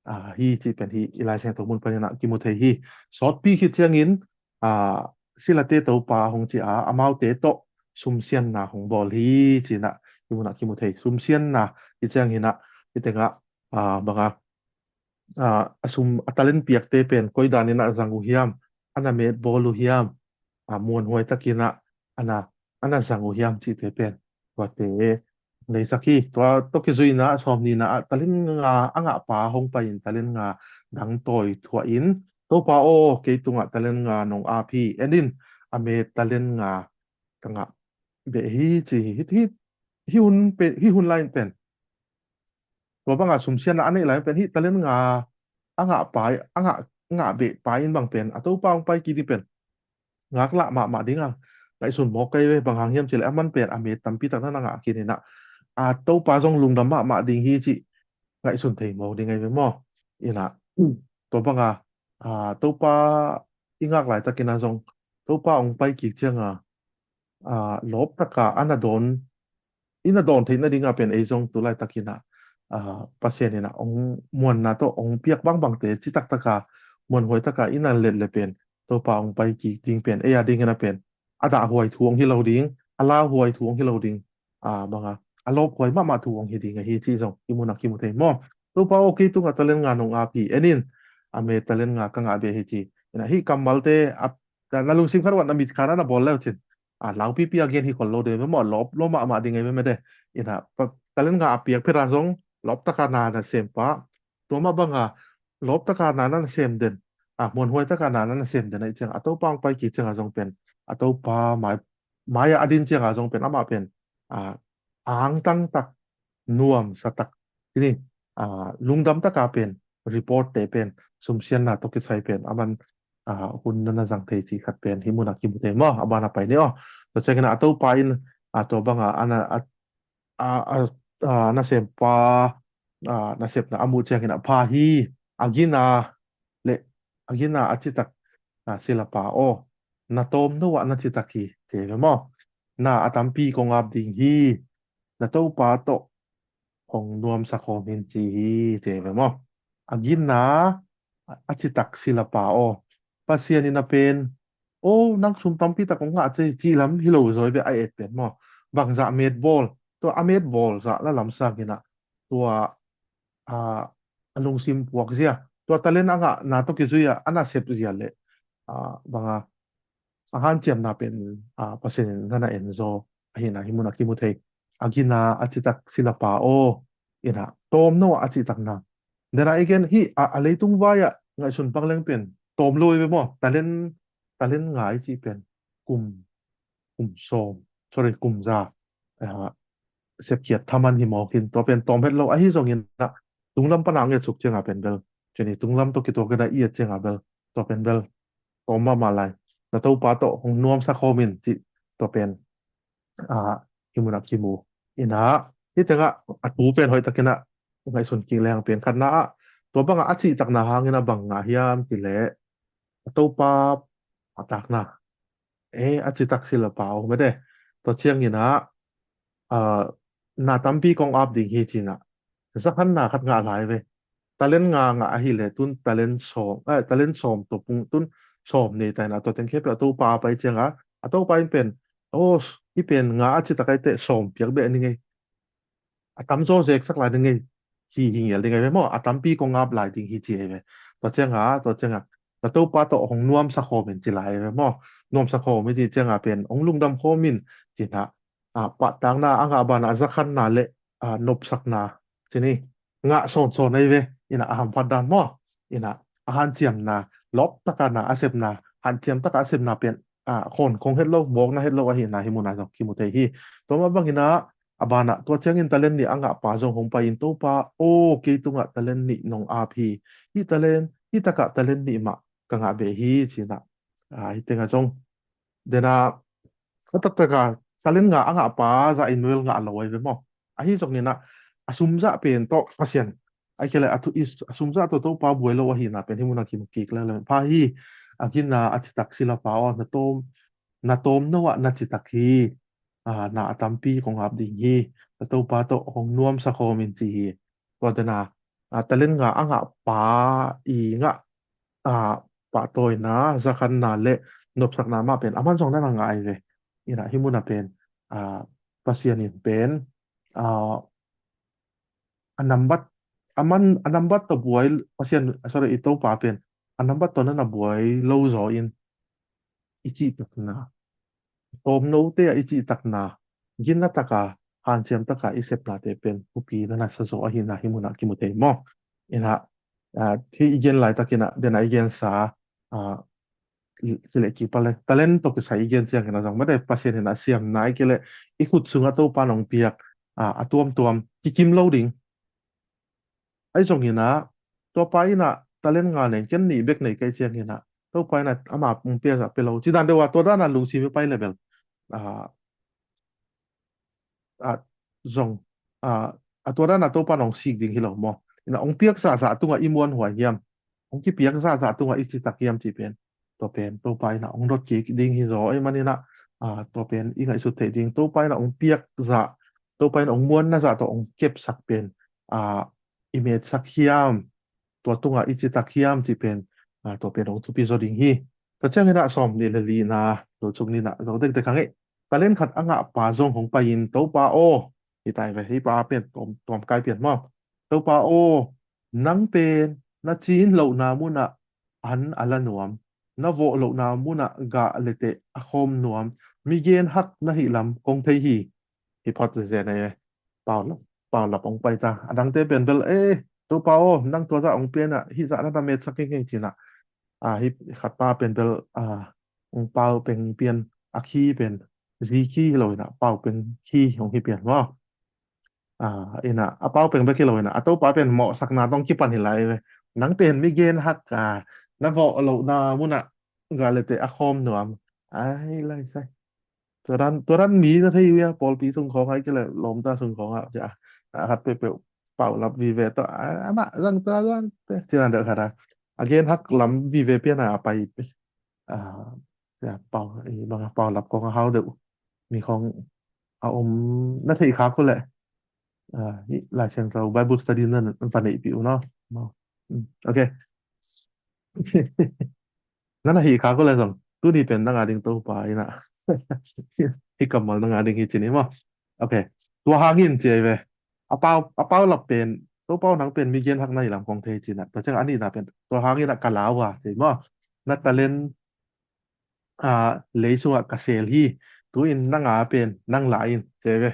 a, hi cih pen hih i Lai Siangtho mun panin ah kimu thei hi. Sawtpi khit ciangin, a, silate Topa hong ci a, amaute tawh sumsianna hong bawl hi ci in ah hih mun ah kimu thei. Sumsianna hih ciangin ah, hih teng ah, a, bang a, a, a sum, a talent piakte pen koi dan in ah zang uh hiam, a na met bawl uh hiam, a, muanhuai takin ah a na, a na zang uh hiam cihte pen tuate neisak hi. Tua tawh kizui-in ah sawmnihna ah talent nga a ngahpa hong pai-in talent nga dang tawi thuah in, "Topa aw, kei tungah talent nga nong ap hi. En in, a me talent nga ka ngah beh hi," ci hi. Hih, hih, hih hun pen, hih hun lai-in pen, tua banga sumsiatna a neih lai-in pen hih talent nga a ngahpa, a ngah, ngah behpa in bang pen a topa hong pai kik ding pen ngaklah mahmah ding a ngaihsun mawk ka hi ve. Bang hang hiam cih leh aman pen a me tampi tak na na ngah khin in ah, a topa zong lungdam mahmah ding hi cih ngaihsun thei mawk ding ahi ve maw. In ah, tua banga, a, topa i ngak laitakin ah zong topa hong pai kik cianga, a, lawp taka a na dawn, i na dawn theih nadinga pen ei zong tu laitakin ah, a, Pasian in ah hong muanna tawh hong piak bangbangte citak taka, muanhuai taka i na let le pen topa hong pai kik ding pen ei a dingin ah pen a dahhuai thu hong hi lo ding, a lauhuai thu hong hi lo ding, a, banga a lawphuai mahmah thu hong hi ding ahi cih zong hih munah kimu thei maw. "Topa aw, kei tungah talent nga nong ap hi. En in, a me talent nga ka ngah beh hi," ci. In ah hih kammalte a, na lungsim khat uah na mitkha na na bawl le uh cin, a, laupipi a gen hi khol lo ding ve maw, lawp lo mahmah ding ahi ve mede. In ah pa, talent nga a piak phet a zong lawp taka na na sempa, tua mah banga lawp taka na na sem den, a, muanhuai taka na na sem den ahih ciang a topa hong pai kik cianga zong pen a topa mai, mai-ah a din cianga zong pen amah pen, a, angtang tak, nuamsa tak, ci ni, a, lungdam taka pen report te pen, sumsiatna tawh kisai pen aman, a, hun na na zang thei cih khat pen hih munah kimu thei maw. A bana pai ni aw. Tua ciangin ah a topa in, a, tua banga a na, a, a, a, a, nasempa, a, nasepna a muh ciangin ah, "Pha hi, a gina le a gina a citak, a, silapa aw, na tawmno ah na citak hi," ci ve maw. "Na a tampi kong ap ding hi, na topa tawh hong nuamsa khawm in," ci hi, ci ve maw. "A gina a citak silapa aw." Pasian in a pen, "O, nang sum tampi tak hong ngah ci," cih lam hi lo zaw ve a et pen maw. Bangzah metbawl, tua a metbawl zah la lam sangin ah tua, a, a lungsim puak zia, tua talent a ngahna tawh kizui a a nasep zia le, a, banga a hanciamna pen, a, Pasian in na na en zaw ahihna hih munah kimu thei. "A gina a citak silapa aw," in ah tawmno a cihtakna. Dena i gen hih a, a leitung vai-ah ngaihsun pang leng pen tawm lo hi ve maw. Talent, talent nga i cih pen kum, kum sawm, sorry, kum za, a, sepkhiat thaman hi mawk in, tua pen tawm het lo. Ahi zongin ah tunglam pana nget suk cianga pen bel, ci ni, tunglam tawh kituak in ah i et cianga bel tua pen bel tawm mahmah lai. "Na topa tawh hong nuamsa khawm in," cih tua pen, a, hih munah kimu. In ah hih tengah a tu pen hoih takin ah ngaihsun kik leng pen khatna ah, tua banga a cihtakna hangin ah bang ngah hiam cih leh a topa pahtakna, "E, a citak silapa aw," mede. Tua ciangin ah, a, "Na tampi kong ap ding hi," ci-in ah zakhanna khat ngah lai ve. Talent nga ngah ahih leh tun talent sawm, eh, talent sawm tawh pung, tun sawm nei ta in ah, tua teng khempeuh a topa a pai cianga a topa in pen, "O, hih pen nga a citak ahih teh sawm piak beh ning ei, a tamzaw zeksak lai ning ei," ci hi ngel ding ahi ve maw. "A tampi kong ap lai ding hi," ci ahi ve. Tua cianga, tua cianga, "Na topa tawh hong nuamsa khawm in," ci lai ahi ve maw. "Nuamsa khawm in," ci cianga pen, "Hong lungdam khawm in," ci-in ah, a, pahtakna a ngah banah zakhanna le, a, nopsakna, ci ni, ngah sawnsawn ahi ve. In ah a hamphat dan maw. In ah a hanciamna, lawp taka na a sepna, hanciam taka a sepna pen, a, khawnkhong het lo, mawkna het lo ahihna hih munah zong kimu thei hi. Tua mah bangin ah a banah tua ciangin talent nih a ngahpa zong hong pai-in, "Topa aw, kei tungah talent nih nong ap hi. Hih talent, hih takah talent nih mah ka ngah beh hi," ci-in ah, a, hih tengah zong dena a taktak a talent nga a ngahpa zah in bel ngah lo ahi ve maw. Ahi zongin ah a sumzah pen tawh Pasian, ahih kei leh a thu, i, a sumzah tawh Topa buai lo ahihna pen hih munah kimu kik leng le. "Pha hi, a gina a citak silapa aw, na tawm, na tawmno ah na citak hi, a, na a tampi kong ap ding hi, na topa tawh hong nuamsa khawm in," ci hi. Tua dena, a, talent nga a ngahpa i ngah, a, pahtawina, zakhanna le nopsakna mah pen aman zong na na ngah ahi ve. In ah hih munah pen, a, Pasian in pen, a, a nambat, aman a nambat tawh buai, Pasian, sorry, i Topa pen a nambat tawh na na buai lo zaw in, i cihtakna, tawmnote ah i cihtakna, ginna taka hanciam taka i sepnate pen thupi na na sa zaw ahihna hih munah kimu thei maw? Inah, ah, hih i gen laitakinah dena i gensa, ah, kileh kipale talent tawh kisai i gen cianginah zong mate Pasian inah siamna i kileh i khut sungah Topa nong piak, ah, a tuamtuam kikim lo ding. Ahi zonginah Topa inah talent nga nei, ken nih bek nei ka hih cianginah Topa inah ama hong piaksa pia lo. Ci dan deuh ah tua danah lungsim i pai le bel, ah, ah, zong, ah, a tua danah Topa nong sik ding hi lo maw? Inah hong piaksa zah tungah i muanhuai hiam? Hong kipiak zah zah tungah i citak hiam cih pen, tua pen Topa inah hong dot kik ding hi zaw ahih maninah, ah, tua pen i ngaihsut theih ding. Topa inah hong piak zah, Topa inah hong muanna zah tawh hong kepsak pen, ah, i metsak hiam, tua tungah i citak hiam cih pen, ah, tua pen hong thupi zaw ding hi. Tua cianginah sawm nih le lina, tua sung ninah zo dekdek hang ei. Talent khat a ngahpa zong hong pai-in, Topa aw, hi tai ve, hih pa pen tuam, tuamkai pian maw? Topa aw, nang pen na cin lohna munah an a la nuam, na vawh lohna munah gah le teh a khawm nuam, mi gen hak na hih lam kong thei hi. Hi phot zen e, paulap, paulap hong pai ta. A dangte pen bel, eh, Topa aw, nang tua zah hong pianah hih zah na na metsak kengkeng cinah, ah, hih khatpa pen bel, ah, hong pau peng pian, a khi pen zi khi hi lo inah pau peng khi hong hi pian maw? Ah, inah a pau peng bek hi lo inah a Topa pen mawhsakna tawh hong kipan hi lai ve. Nang pen mi gen hak, ah, na vawh lohna munah gah le teh a khawm nuam. Ai lai sai. Tua dan, tua dan mi na thei uh ia, pawlpi sung khawng ai kileh lawmta sung khawng ah cia, a khat peuhpeuh paulap vive tawh, ah, amah zang tua zang te ci dan deuh khat ah a gen hak lam vive pian a pai. Ah, cia pau, i bang a paulap khawng a hau deuh mi khawng a om na theih khak uh leh, ah, hih Lai Siangtho Bible study na va neihpih uh no. Ok. Nana hih khak uh le zong tuni pen nanga ding Topa inah hih kammal nanga ding hi ci ni maw? Ok. Tua hangin ci ei ve. A pau, a paulap pen, Topa aw nang pen mi gen hak na hih lam kong thei cinah, tua ciang a nihna pen tua hanginah ka lau a ci maw? Na talent, ah, lei sungah ka sel hi. Tu-in nanga pen nang la in ci ei ve.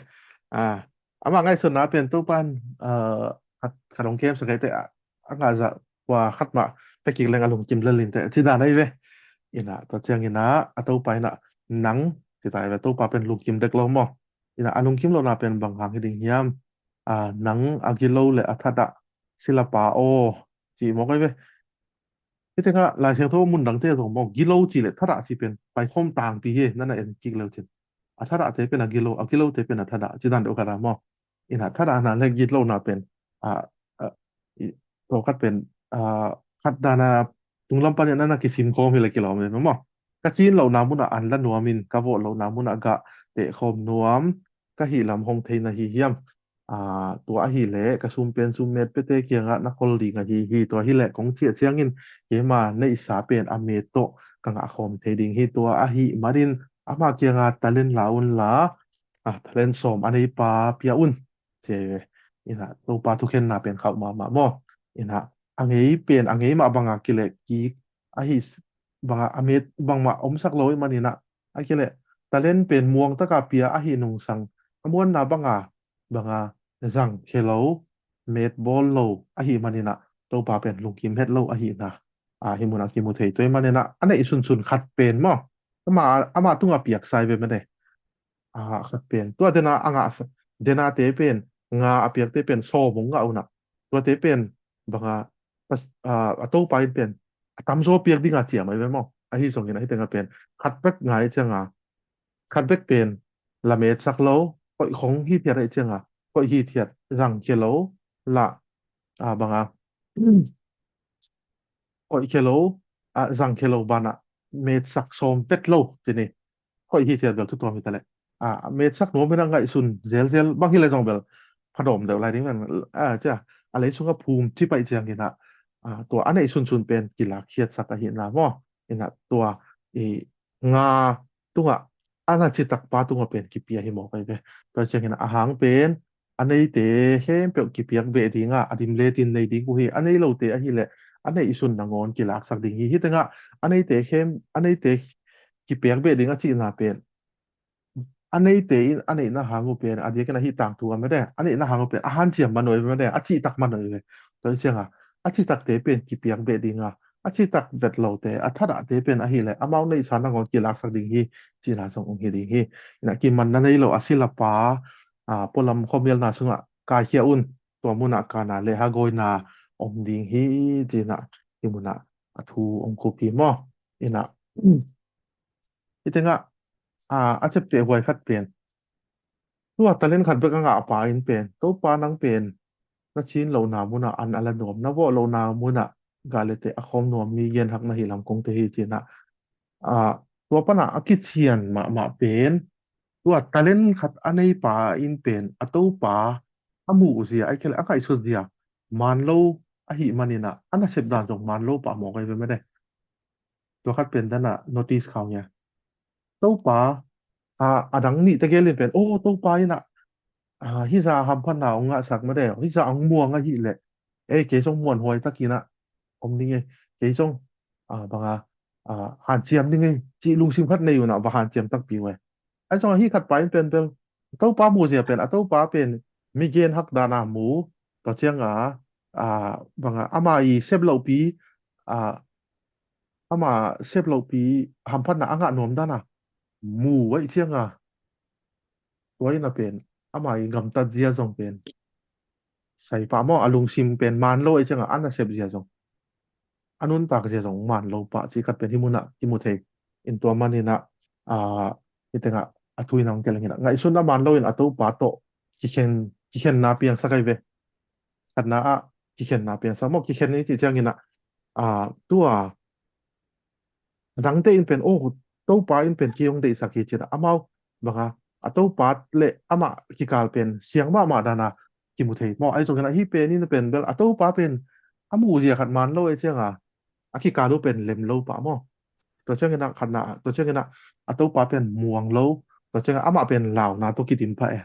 Ah, amah ngaihsutna pen Topa in, ah, khat, khat hong kemsak ei teh, ah, a ngahzah kua khat mah pia kik leng a lungkim lel in teh ci dan ahi ve. Inah tua cianginah a Topa inah nang ci ta ahi ve. Topa pen lungkim dek lo maw? Inah a lungkim lohna pen bang hang hi ding hiam? Ah, nang a gilo le a thadah silapa aw ci mawk ahi ve. Hih tengah Lai Siangtho mun dangte zong maw, gilo ci le thadah ci pen paikhawm tangpi hi, nana en kik leu cin. A thadahte pen a gilo, a gilote pen a thadah ci dan deuh khat ah maw? Inah thadahna le gitlohna pen, ah, ah, i, tua khat pen, ah, khat dana tunglam panin a na kisim kawm hi le kilawm ve maw? Ka cin lohna munah an la nuamin, ka vawh lohna munah gah teh khawm nuam ka hih lam hong thei na hi hiam? Ah, tua ahih leh ka sum pen summet piate kiangah na kol ding ahi hi. Tua ahih leh kong ciah ciangin keima neihsa pen a met tawh ka ngah khawm thei ding hi. Tua ahih manin ama kiangah talent la unla, ah, talent sawm a neipa pia un ci ei ve. Inah Topa thukhenna pen khauh mahmah maw? Inah a ngei pen a ngei mah banga kileh kik ahi banga a met bangmah omsak lo ahih maninah, a kileh talent pen muang taka pia ahi nungsang a muanna banga, banga zang khia lo, met bawl lo ahih maninah Topa pen lungkim het lo ahihna, ah, hih munah kimu thei. Tua ahih maninah a neih sunsun khat pen maw, ama, ama tungah piaksa ei ve mate. Ah, khat pen tua dena a ngah, denate pen nga a piakte pen sawm hong ngah unah, tuate pen banga, ah, a Topa in pen a tamzaw piak dinga ciam ahi ve maw? Ahi zongin ahi tengah pen khat bek ngai cianga, khat bek pen lametsak lo, koih khong hithiat ahi cianga, koih hithiat zang khia lo, la, ah, banga, koih khia lo, ah, zang khia lo banah metsak sawm vet lo ci ni. Koih hithiat bel thu tuam hi ta leh, ah, metsak nuam hi na ngaihsun zelzel bang hi le zong bel phadawm deuh lai ding man, ah, cia a lei sungah phum ci paih cianginah, ah, tua a neih sunsun pen kilak khiatsak ahihna maw? Inah tua i nga tungah a na citakpa tungah pen kipia hi mawk ahi ve. Tua cianginah a hang pen a neite khempeuh kipiak beh dinga a dim letin nei ding uh hi. A nei lote ahih leh a neih sun nangawn kilaksak ding hi. Hih tengah a neite khem, a neite kipiak beh ding a cihna pen a neite in a neihna hang uh pen a diakin a hih tangthu a mede a neihna hang uh pen a hanciam man uh ve mede a cihtak man uh ve. Tua hi cianga a cihtakte pen kipiak beh dinga a cihtak vet lote a thadahte pen ahileh amau neihsa nangawn kilaksak ding hi cihna zong ong hi ding hi. Ina kimanna nei lo a silapa a pualam khuamialna sungah kaikhia un tua munah kana le hagawina om ding hi cihna hi munah a thu ong khup hi maw. Ina hi tengah a, a ciapteh huai khat pen tua talent khat bek a ngah pa in pen Topa nang pen na cin lohna munah an a la nuam na vawh lohna munah galete a khawm nuam mi genhak na hi lam kong te hi cihna a, tua pana a kician mahmah pen tua talent khat a nei pa in pen a Topa a muh zia a kele a ngaihsut zia man lo ahi manina a nasep dan zong man lo pah mawk ai ve mede. Tua khat pen dana notice khau nia Topa a, a dang nih tegel in pen o Topa ina a, hisa hamphatna ong ngahsak mede hisa ong muang ahileh ei kei zong muan huai takina om ding ei kei zong a, banga a, hanciam ding ei cih lungsim khat nei una va hanciam takpi uh ei. Ai zong a hih khat pa in pen bel Topa muhzia pen a Topa pen mi genhak dana mu tua cianga a, banga ama i sep lohpi a, ama sep lohpi hamphatna a ngah nuam dana mu ai cianga tua ina pen ama i gamtat zia zong pen sai pah maw a lungsim pen man lo ai cianga a nasep zia zong a nuntak zia zong man lo pah cih khat pen hi munah kimu thei. In tua manina a, hi tengah a thu ina ong keleng ina ngaihsun a man lo in a Topa tawh kikhen kikhenna piangsak ai ve. Khatna ah kikhenna piangsak maw kikhen ni cih ciangina a, tua a dangte in pen o Topa in pen kei ong deihsak hi cina amau banga a Topa le amah kikal pen siang mahmah dana kimu thei maw ai zongina hih pen in pen bel a Topa pen a muhzia khat man lo ai cianga a kikal uh pen lem lo pah maw. Tua ciangina khatna tua ciangina a Topa pen muang lo tua cianga amah pen launa tawh kidim pah e.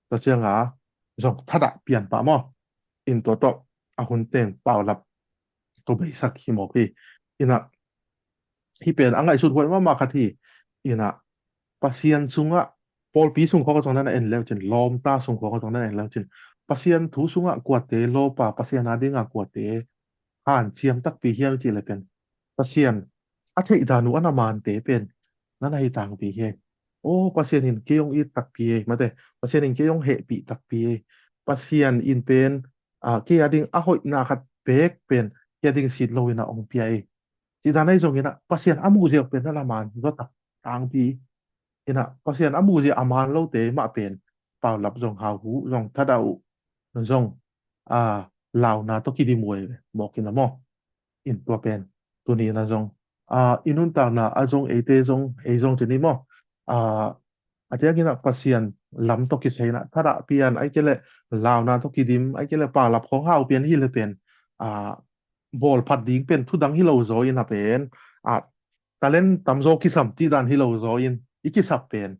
Tua cianga zong thadah pian pah maw. In tua tawh a hun teng paulap tua beisak hi mawk hi. Ina hih pen a ngaihsut huai mahmah khat hi. Ina Pasian sungah pawlpi sungkhawk a zong nana en leucin lawmta sungkhawk a zong nana en leucin Pasian thu sungah kuate lawpa Pasian a dinga kuate hanciam takpi hiam cih le pen Pasian a theih dan uh a na mante pen nana hi tangpi hi. O Pasian in kei ong it takpi hi mate Pasian in kei ong hehpih takpi hi. Pasian in pen a, kei a ding a hoihna khat pek pen kei a ding sit lo ina ong pia hi. Cih dan ahi zongina Pasian a muhzia pen nana man zaw tak tangpi ina Pasian a muhzia a man lote mah pen paulap zong hauhu zong thadah uh zong a, launa tawh kidim uh ai ve mawk ina maw. In tua pen tuni ina zong a, i nuntakna a zong eite zong ei zong cini maw a, a tiangina Pasian lam tawh kisaina thadah pian ai kele launa tawh kidim ai kele paulap khawng hau pian hi le pen a, bawlphat ding pen thudang hi lo zaw ina pen a, talent tamzaw kisam cih dan hi lo zaw in i kisap pen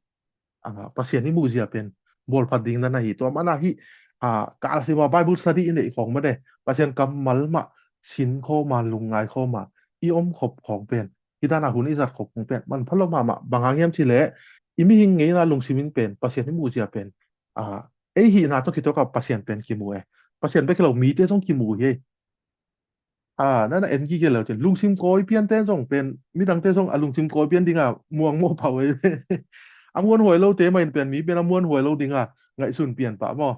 a, Pasian i muhzia pen bawlphat ding dan ahi tua mana hi a, ka alsima Bible study i neih khawng made Pasian kammal mah sin khawma lungngai khawma i om khop khawng pen hi dana hun i zat khop khawng pen man phalo mahmah bang hang hiam cih leh i mihing ngeina lungsim in pen Pasian i muhzia pen a, ei hihna tawh kituak a Pasian pen kimu e. Pasian bek hi lo mite zong kimu hi. A, nana en kikil lo cin lungsim kawi piante zong pen midangte zong a lungsim kawi pian dinga muang maw pau ei. A muan huai lote mah in pen mi pen a muan huai lo dinga ngaihsun pian pah maw.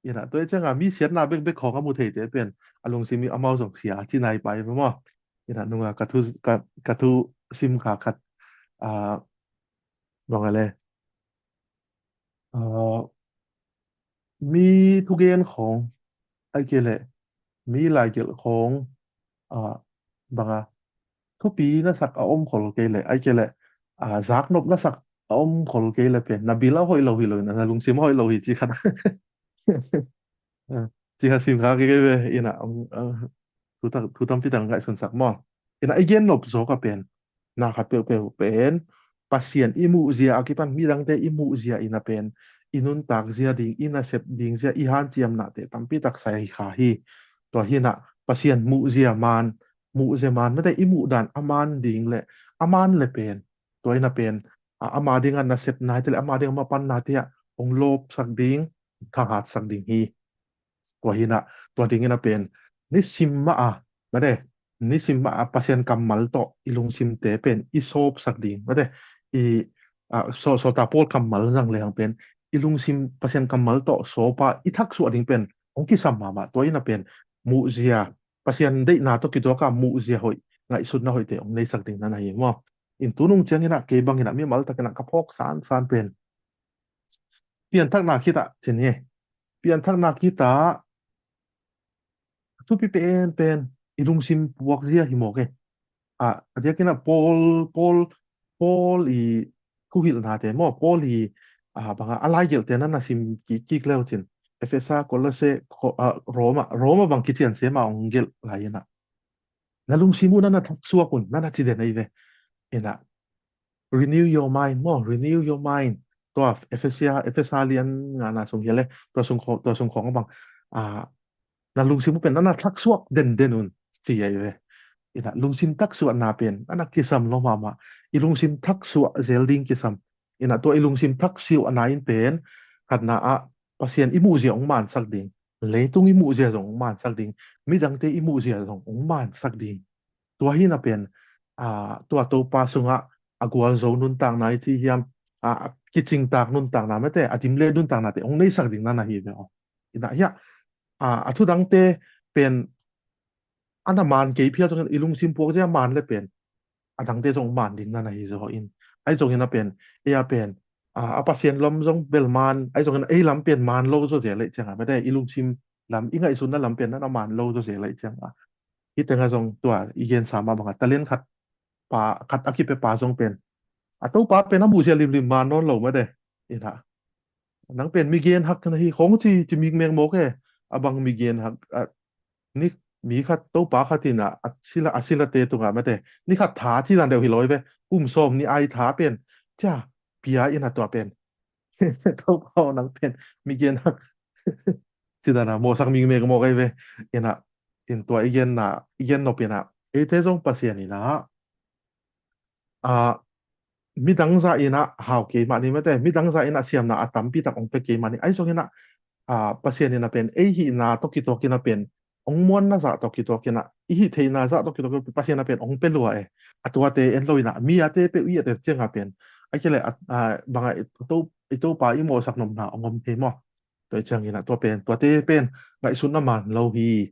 Ina tua cianga mi siatna bekbek khawng a mu theite pen a lungsim i amau zong sia ci nai pai maw. Ina nunga ka thu ka, ka thu sim kha khat a, bang a le a, mi thugen khawng ai kei leh mi laigelh khawng a, banga thupi na sak a om khol kei leh ai kei leh a, zaknop na sak a om khol kei leh pen na bil a hoih lo hi lo ina na lungsim a hoih lo hi ci khat. Ci khat sim kha kei kei ve ina thu tampi tak ngaihsun sak maw. Ina i gen nop zawk a pen na khat peuhpeuh pen Pasian i muhzia a kipan midangte i muhzia ina pen i nuntak zia ding i nasep ding zia i hanciamnate tampi tak sai kha hi. Tua hina Pasian muhzia man muhzia man mate i muhdan a man ding le a man le pen Tua ina pen a, ama dinga nasepna hi te le ama dinga mapanna te ah hong lawpsak ding, thahatsak ding hi. Tua hina, tua dingina pen nisim mah a, mate, nisim mah a Pasian kammal tawh i lungsimte pen i sawpsak ding, mate, i a, so, sawltak Paul kammal zang le hang pen i lungsim Pasian kammal tawh sawpa i thaksuah ding pen hong kisam mahmah. Tua ina pen muhzia, Pasian deihna tawh kituaka muhzia hoih, ngaihsutna hoihte hong neisak ding na na hi maw. In tunung ciangina kei bangina mimal takina ka phawk sansan pen pianthakna khita cin hi. Pianthakna khita thupi penpen i lungsim puakzia hi mawk e. A, a diakina Paul, Paul, Paul i thuhilhnate maw, Paul i a, banga a laigelhte na na sim kik kik leu cin. Efesa, Kolose, Ko-, a, Roma, Roma bang kician sema ong gelh laina. Na lungsim uh na na thaksuak un, na na ci den ei ve. Ina, renew your mind maw, renew your mind. Tua Efesia, Efesa lian ngana sung hi le, tua sung khawng, tua sung khawng bang a, na lungsim uh pen na na thaksuak denden un, ci ei ve. Ina, lungsim thaksuahna pen na na kisam lo mahmah. I lungsim thaksuah zel ding kisam. Ina, tua i lungsim thaksuahna in pen khatna ah Pasian i muhzia hong mansak ding, leitung i muhzia zong hong mansak ding, midangte i muhzia zong hong mansak ding. Tua hina pen a, tua Topa sungah a gualzo nuntakna i ci hiam, a, a kicingtak nuntakna mate, a dimle nuntaknate hong neisak ding na na hi ve aw. Ina hia a, a thudangte pen a na man kei phial zongin i lungsim puakzia man le pen a dangte zong man ding na na hi zaw in. Ahi zongin a pen, ei a pen a, a Pasian lam zong bel man, ahi zongin ei lam pen man lo zaw zel leh cianga mate, i lungsim lam, i ngaihsutna lam pen na na man lo zaw zel leh cianga. Hitenga zong tua i gensa mah banga talent khat pa, khat a kipia pa zong pen a Topa pen a muhzia limlim man nawn lo mate. Ina, nang pen mi genhak na hi khong ci, ci mikmek mawk e. A bang mi genhak a, ni, mi khat Topa khat ina a sila, a silate tunga mate, ni khat tha ci dan deuh hi lo ei ve. Kum sawm ni ai tha pen cia pia ina tua pen Topa aw nang pen mi genhak ci dana mawhsak mikmek mawk ei ve. Ina, in tua i genna, i gen nop ina eite zong Pasian ina a, midang zah ina hau kei mah ni mate, midang zah ina siamna a tampi tak ong pia kei mah ni. Ahi zongina a, Pasian ina pen ei hihna tawh kituakina pen ong muanna zah tawh kituakina, i hih theihna zah tawh kituakina Pasian a pen ong pia lua e. A tuate en lo ina mi ate peuh i et et cianga pen a kile a, a, banga i to, i Topa i mawhsak nopna ong om thei maw. Tua i ciangina tua pen, tuate pen ngaihsutna man lo hi.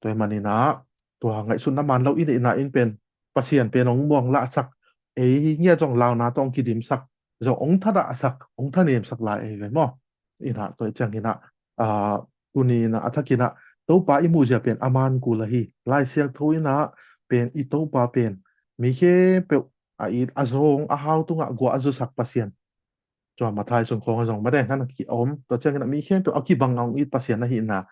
Tua i manina tua ngaihsutna man lo i neihna in pen Pasian pen ong muang lahsak, ei ngiat zong launa tawh ong kidimsak, zong ong thadahsak, ong thanemsak lai ei ve maw. Ina tua i ciangina a, tuni ina a thakina Topa i muhzia pen a man kul ahi. Lai Siangtho ina pen i Topa pen mi khempeuh a it a zong a hau tunga guah a zusak Pasian. Tua Mathai sung khawng a zong mate na na ki om, tua ciangina mi khempeuh a kibang a ong it Pasian ahihna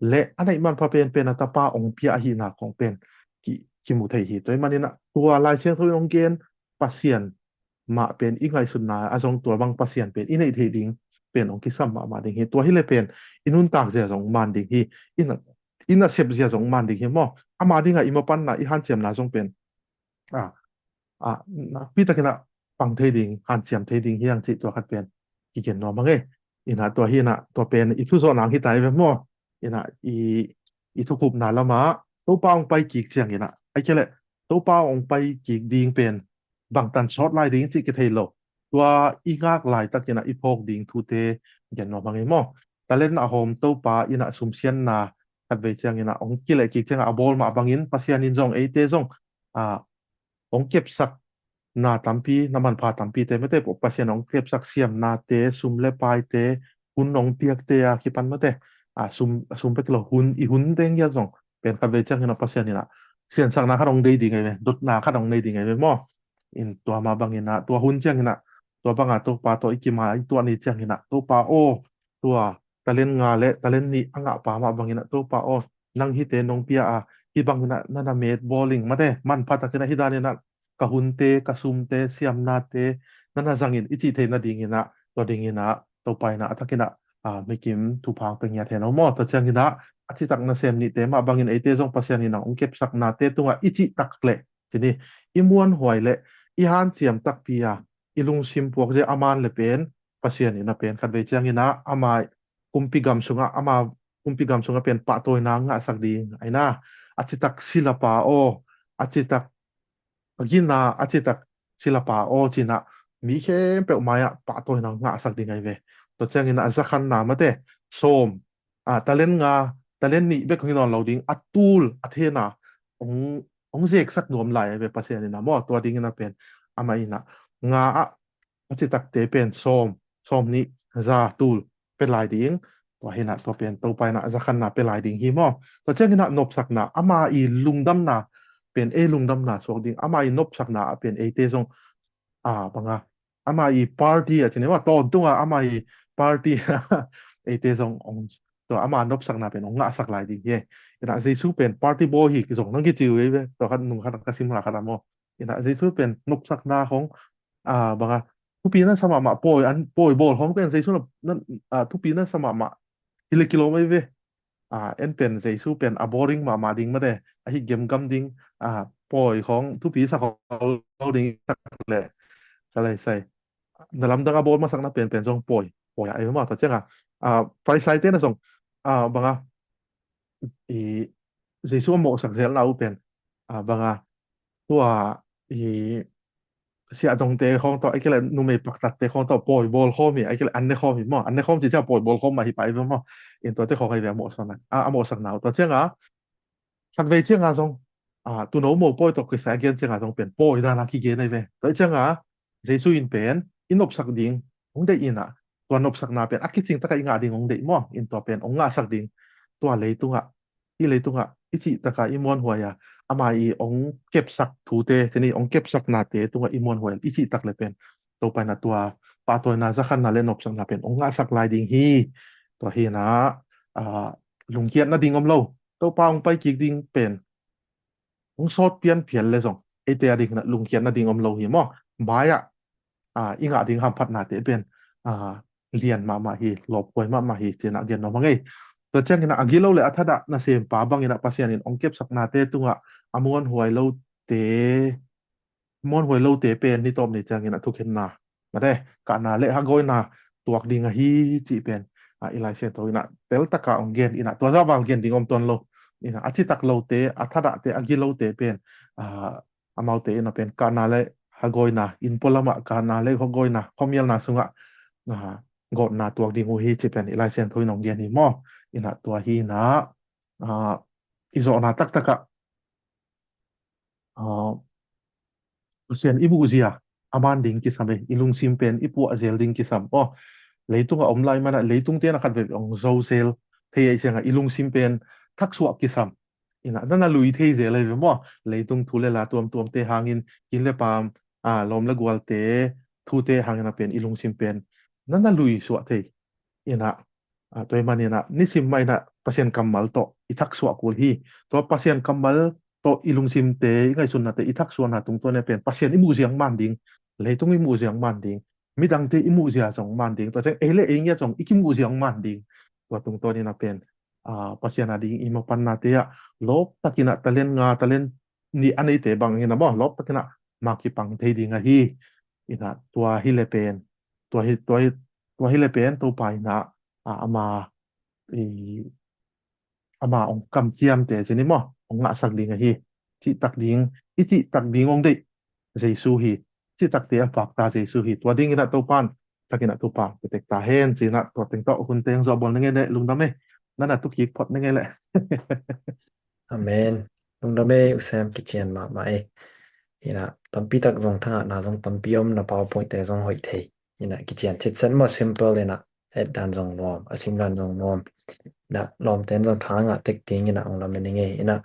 le a neih manpha penpen a Tapa ong pia ahihna khawng pen ki, kimu thei hi. Tua i manina tua Lai Siangtho in ong gen Pasian mah pen i ngaihsutna a zong tua bang Pasian pen i neih theih ding pen ong kisam mahmah ding hi. Tua hi le pen i nuntak zia zong man ding hi. I na, i nasep zia zong man ding hi maw. Ama dinga i mapanna i hanciamna zong pen a, a, nakpi takina pang thei ding, hanciam thei ding hi ang cih tua khat pen kigen nuam ang e. Ina tua hi ina tua pen i thuzawh nang hi tai ve maw. Ina i, i thukhupna lama Topa ong pai kik ciangina ai kele Topa ong pai kik ding pen bangtan sawt lai ding cih kithei lo. Tua i ngak laitakina i phawk ding thute gen nuam ang e maw. Talent a hawm Topa ina sumsianna khatvei ciangina ong kileh kik cianga a bawl mah bangin Pasian in zong eite zong a, ong kepsak na tampi, na manpha tampi te mete Pasian ong kepsak siamnate, sum le paite, hun ong piakte a kipan mete a, sum, sum pek lo hun, i hun teng ia zong pen khatvei ciangina Pasian ina siansakna khat ong dei ding ai ve, dotna khat ong nei ding ai ve maw. In tua mah bangina tua hun ciangina tua banga Topa tawh i kima i tuah ni ciangina Topa aw, tua talent nga le talent nih a ngahpa mah bangina Topa aw, nang hite nong pia a, hih bangina na na met bawling mate manpha takina hih danina ka hunte, ka sumte, siamnate na na zangin i cih theih nadingina tua dingina Topa ina a takina a, mikim thupha pia ngiat hen aw maw. Tua ciangina a citak nasem nihte mah bangin eite zong Pasian ina ong kepsaknate tunga i cihtak leh cini i muanhuai le i hanciam takpi a, i lungsim puak zia a man le pen Pasian in a pen khatvei ciangin a ama kumpi gam sungah, ama kumpi gam sungah pen pahtawina ngahsak ding aina, a citak silapa aw, a citak a gina, a citak silapa aw cina mi khempeuh mai-ah pahtawina ngahsak ding ahi ve. Tua ciangin a zakhanna mate sawm, a, talent nga, talent nih bek hong hi nawn lo ding, a tul a thena hong, hong zeksak nuam lai ahi ve Pasian in a maw. Tua dingin a pen amah in a nga ah a citakte pen sawm, sawm nih, za, tul pia lai ding. Tua hi na tua pen Topa in a zakhanna pia lai ding hi maw. Tua ciangin a nopsakna, ama i lungdamna pen ei lungdamna suak ding, ama i nopsakna a pen eite zong, a, banga, ama i party a cini maw, tawntunga ama i party eite zong ong, tua ama nopsakna pen ong ngahsak lai ding hi. Ina Jesu pen party boy hi zong nang kici uh ei ve, tua khat nung khat ka sim la khat a maw. Ina Jesu pen nopsakna khong, a, banga, thupi na sa mahmah pawi, an pawi bawl khong pen Jesu na, na, a, thupi na sa mahmah hi le kilawm ei ve. A, en pen Jesu pen a boring mahmah ding mate, ahi gemgam ding, a, pawi khong thupi sa khong lo ding tak le. Ka lai sai. Na lamdang a bawl masakna pen pen zong pawi, pawi a ei mah ta cianga. A, Pharisai te na zong, a, banga, i, Jesu a mawhsak zelna uh pen, a, banga, tua, i, siahdongte khong tawh, a kile numei paktatte khong tawh pawi bawl khawm hi, a kile an ne khawm hi maw, an ne khawm ci cia pawi bawl khawm mah hi pai ve maw. In tuate khong ahi ve a mawhsakna, a, a mawhsakna uh. Tua cianga, khatvei cianga zong, a, tuno mo pawi tawh kisai a gen cianga zong pen pawi dana kigen ahi ve. Tua cianga, Jesu in pen i nopsak ding hong deih ina, tua nopsakna pen a kicing taka i ngah ding hong deih maw, in tua pen hong ngahsak ding, tua leitungah, i leitungah i cih taka i muanhuai a, ama i hong kepsak thute, cini hong kepsaknate tungah i muanhuai i cih tak le pen Topa ina tua pahtawina zakhanna le nopsakna pen hong ngahsak lai ding hi. Tua hi na, a, lungkiat nading om lo. Topa hong pai kik ding pen hong sawt pian phial le zong eite a ding hina lungkiat nading om lo hi maw. Mai-ah, a, i ngah ding hamphatnate pen, a, lian mahmah hi, lawphuai mahmah hi, cina gen nuam a ngei. Tua ciangin a gilo le a thadah nasempa bangin a Pasian in hong kepsaknate tungah a muanhuai lote, muanhuai lote pen ni tawp ni ciangin a thukhenna mate, kahna le hagawina tuak ding ahi cih pen, a, i Lai Siangtho ina teltaka hong gen ina tua zaval gen ding om tuan lo. Ina a citak lote, a thadahte, a gilote pen, a, amaute ina pen kahna le hagawina, inn pualamah kahna le hagawina, khuamialna sungah, a, gawtna tuak ding uh hi cih pen i Lai Siangtho ina hong gen hi maw. Ina tua hi ina, a, i zawhna taktakah, a, Pasian i muhzia a man ding kisam e, i lungsim pen i puah zel ding kisam. Aw, leitung a om lai mana leitung tena khat veve ong zo zel thei ei sianga i lungsim pen thaksuah kisam. Ina nana lui thei zel ei ve maw? Leitung thu le la tuamtuamte hangin, kin le paam, a, lawm le gualte thute hangin a pen i lungsim pen nana lui suah thei. Ina, a, tua hi man ina nisim mah ina Pasian kammal tawh i thaksuah kul hi. Tua Pasian kammal tawh i lungsimte, i ngaihsutnate, i thaksuahna tungtawn ina pen Pasian i muhzia ong man ding, leitung i muhzia ong man ding, midangte i muhzia zong ong man ding, tua ciang ei le ei ngiat zong i kimuhzia ong man ding. Tua tungtawn ina pen, a, Pasian a ding i mapannate ah lawptak ina talent nga, talent nih a neite bang ina maw, lawptak ina mah kipang thei ding ahi. Ina tua hi le pen, tua hi, tua hi, tua hi le pen Topa ina, a, ama, i, ama ong kamciamte cini maw, ong ngahsak ding ahi. Cihtak ding, i cihtak ding ong deih Jesu hi. Cihtakte a pakta Jesu hi. Tua ding ina Topan, tak ina Topa petek ta hen, cina tua teng tawh hun teng zawh bawl na ngei le lungdam e. Nana tukik phot na ngei le. Amen. Lungdam e, U Sam, kician mahmah e. Ina tampi tak zong thangahna zong tampi om, na PowerPoint te zong hoih thei. Ina kician chitset maw, simple ina, et dan zong nuam, a sim dan zong nuam. Ina lawmten zong thangah tek ding ina ong lam ina ngei. Ina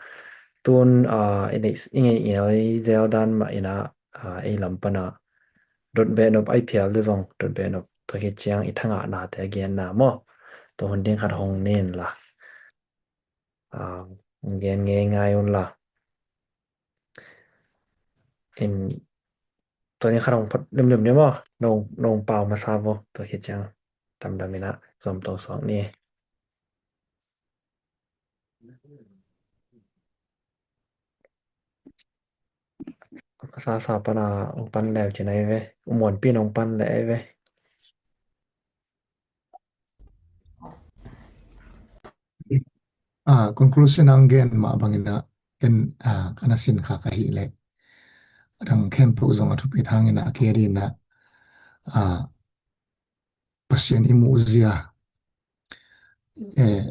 tun, a, ina i ngei ngel i zel dan mah ina, a, ei lam pana dot beh nop ai phial de zong dot beh nop tua hi ciang i thangahnate a genna maw. Tua hun ding khat hong nen la. A, gen ngei ngai un la. In, tua ni khat hong phot limlim ni maw, nong, nong pau masa vo, tua khit ciang damdam ina zom to suak ni. Sasa pana ong pan leu cina ive. Umuan pin ong pan le ive. Ah, conclusion ang gen ma bangina ken ah, kana sin kha ka hi le. Adang ken pu zong a thupi thangina a kia dina ah, Pasian i muh zia. Eh,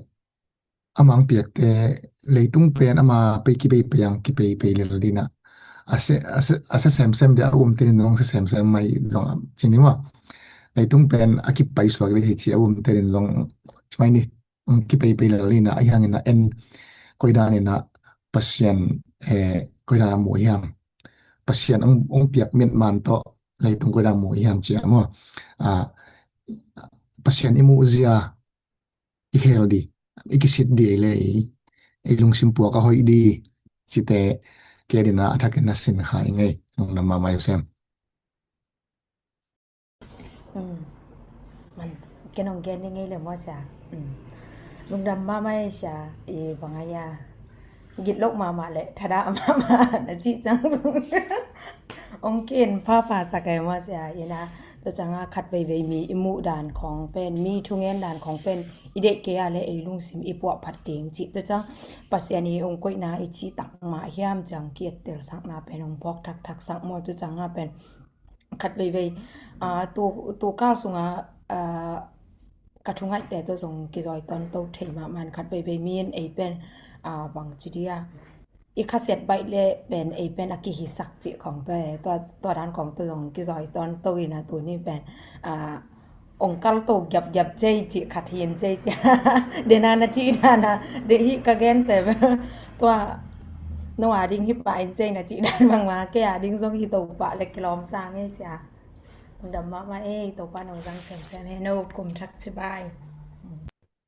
amang piakte leitung pen ama pei kipei pei ang kipei pei lel dina. A se, a se, a se sem sem dia a um tenin zong se sem sem mai zong am cini ma. Leitung pen a kipai suak dei hi ci a um tenin zong mai ni. Ang kipei pei lel dina a hiangin a en koidanina Pasian eh, koidan a mu hiam. Pasian ang, ang piak mit man to leitung koidan mu hiam ci a mo. Ah, Pasian i muh zia i hel di, i kisit di ei le i, i lungsim puak a hoih di, cite ke dina a thakin na sin kha i ngei, lungdam mahmah i sem. Man, ken ong gen i ngei le mo sia. Lungdam mahmah i sia, i bang a ia. Git lok mahmah le, thada mahmah, na ci cang sung. Ong ken pha pha sa kai mo sia, ina, to canga khat vei vei mi i muh dan khong pen, mi thungen dan khong pen, i deih kei a le ei lungsim i puah phat ding ci. To cang Pasian i ong koihna i ci tak mah hiam cang ki et tel sakna pen ong pok thak thak sak mo to canga pen. Khat vei vei, ah, tu, tu kal sunga, ah, ka thungaihte to zong kizoi ton to thei mah man khat vei vei mi in ei pen, ah, bang ci dia. I khasiat baih le pen ei pen a kihisak cih khong to e, tua, tua dan khong to zong kizoi ton to ina tuni pen, ah, ong kal to giap giap cei cih khat hin cei sia. Dena na cih dana, de hi ka gen te tua, no a ding hi pa in cei na cih dan bang ma, ke a ding zong hi to pa le kilawm sa ngei sia. Lungdam mahmah ei, Topa nong zang semsem hen o, kum thak cibai.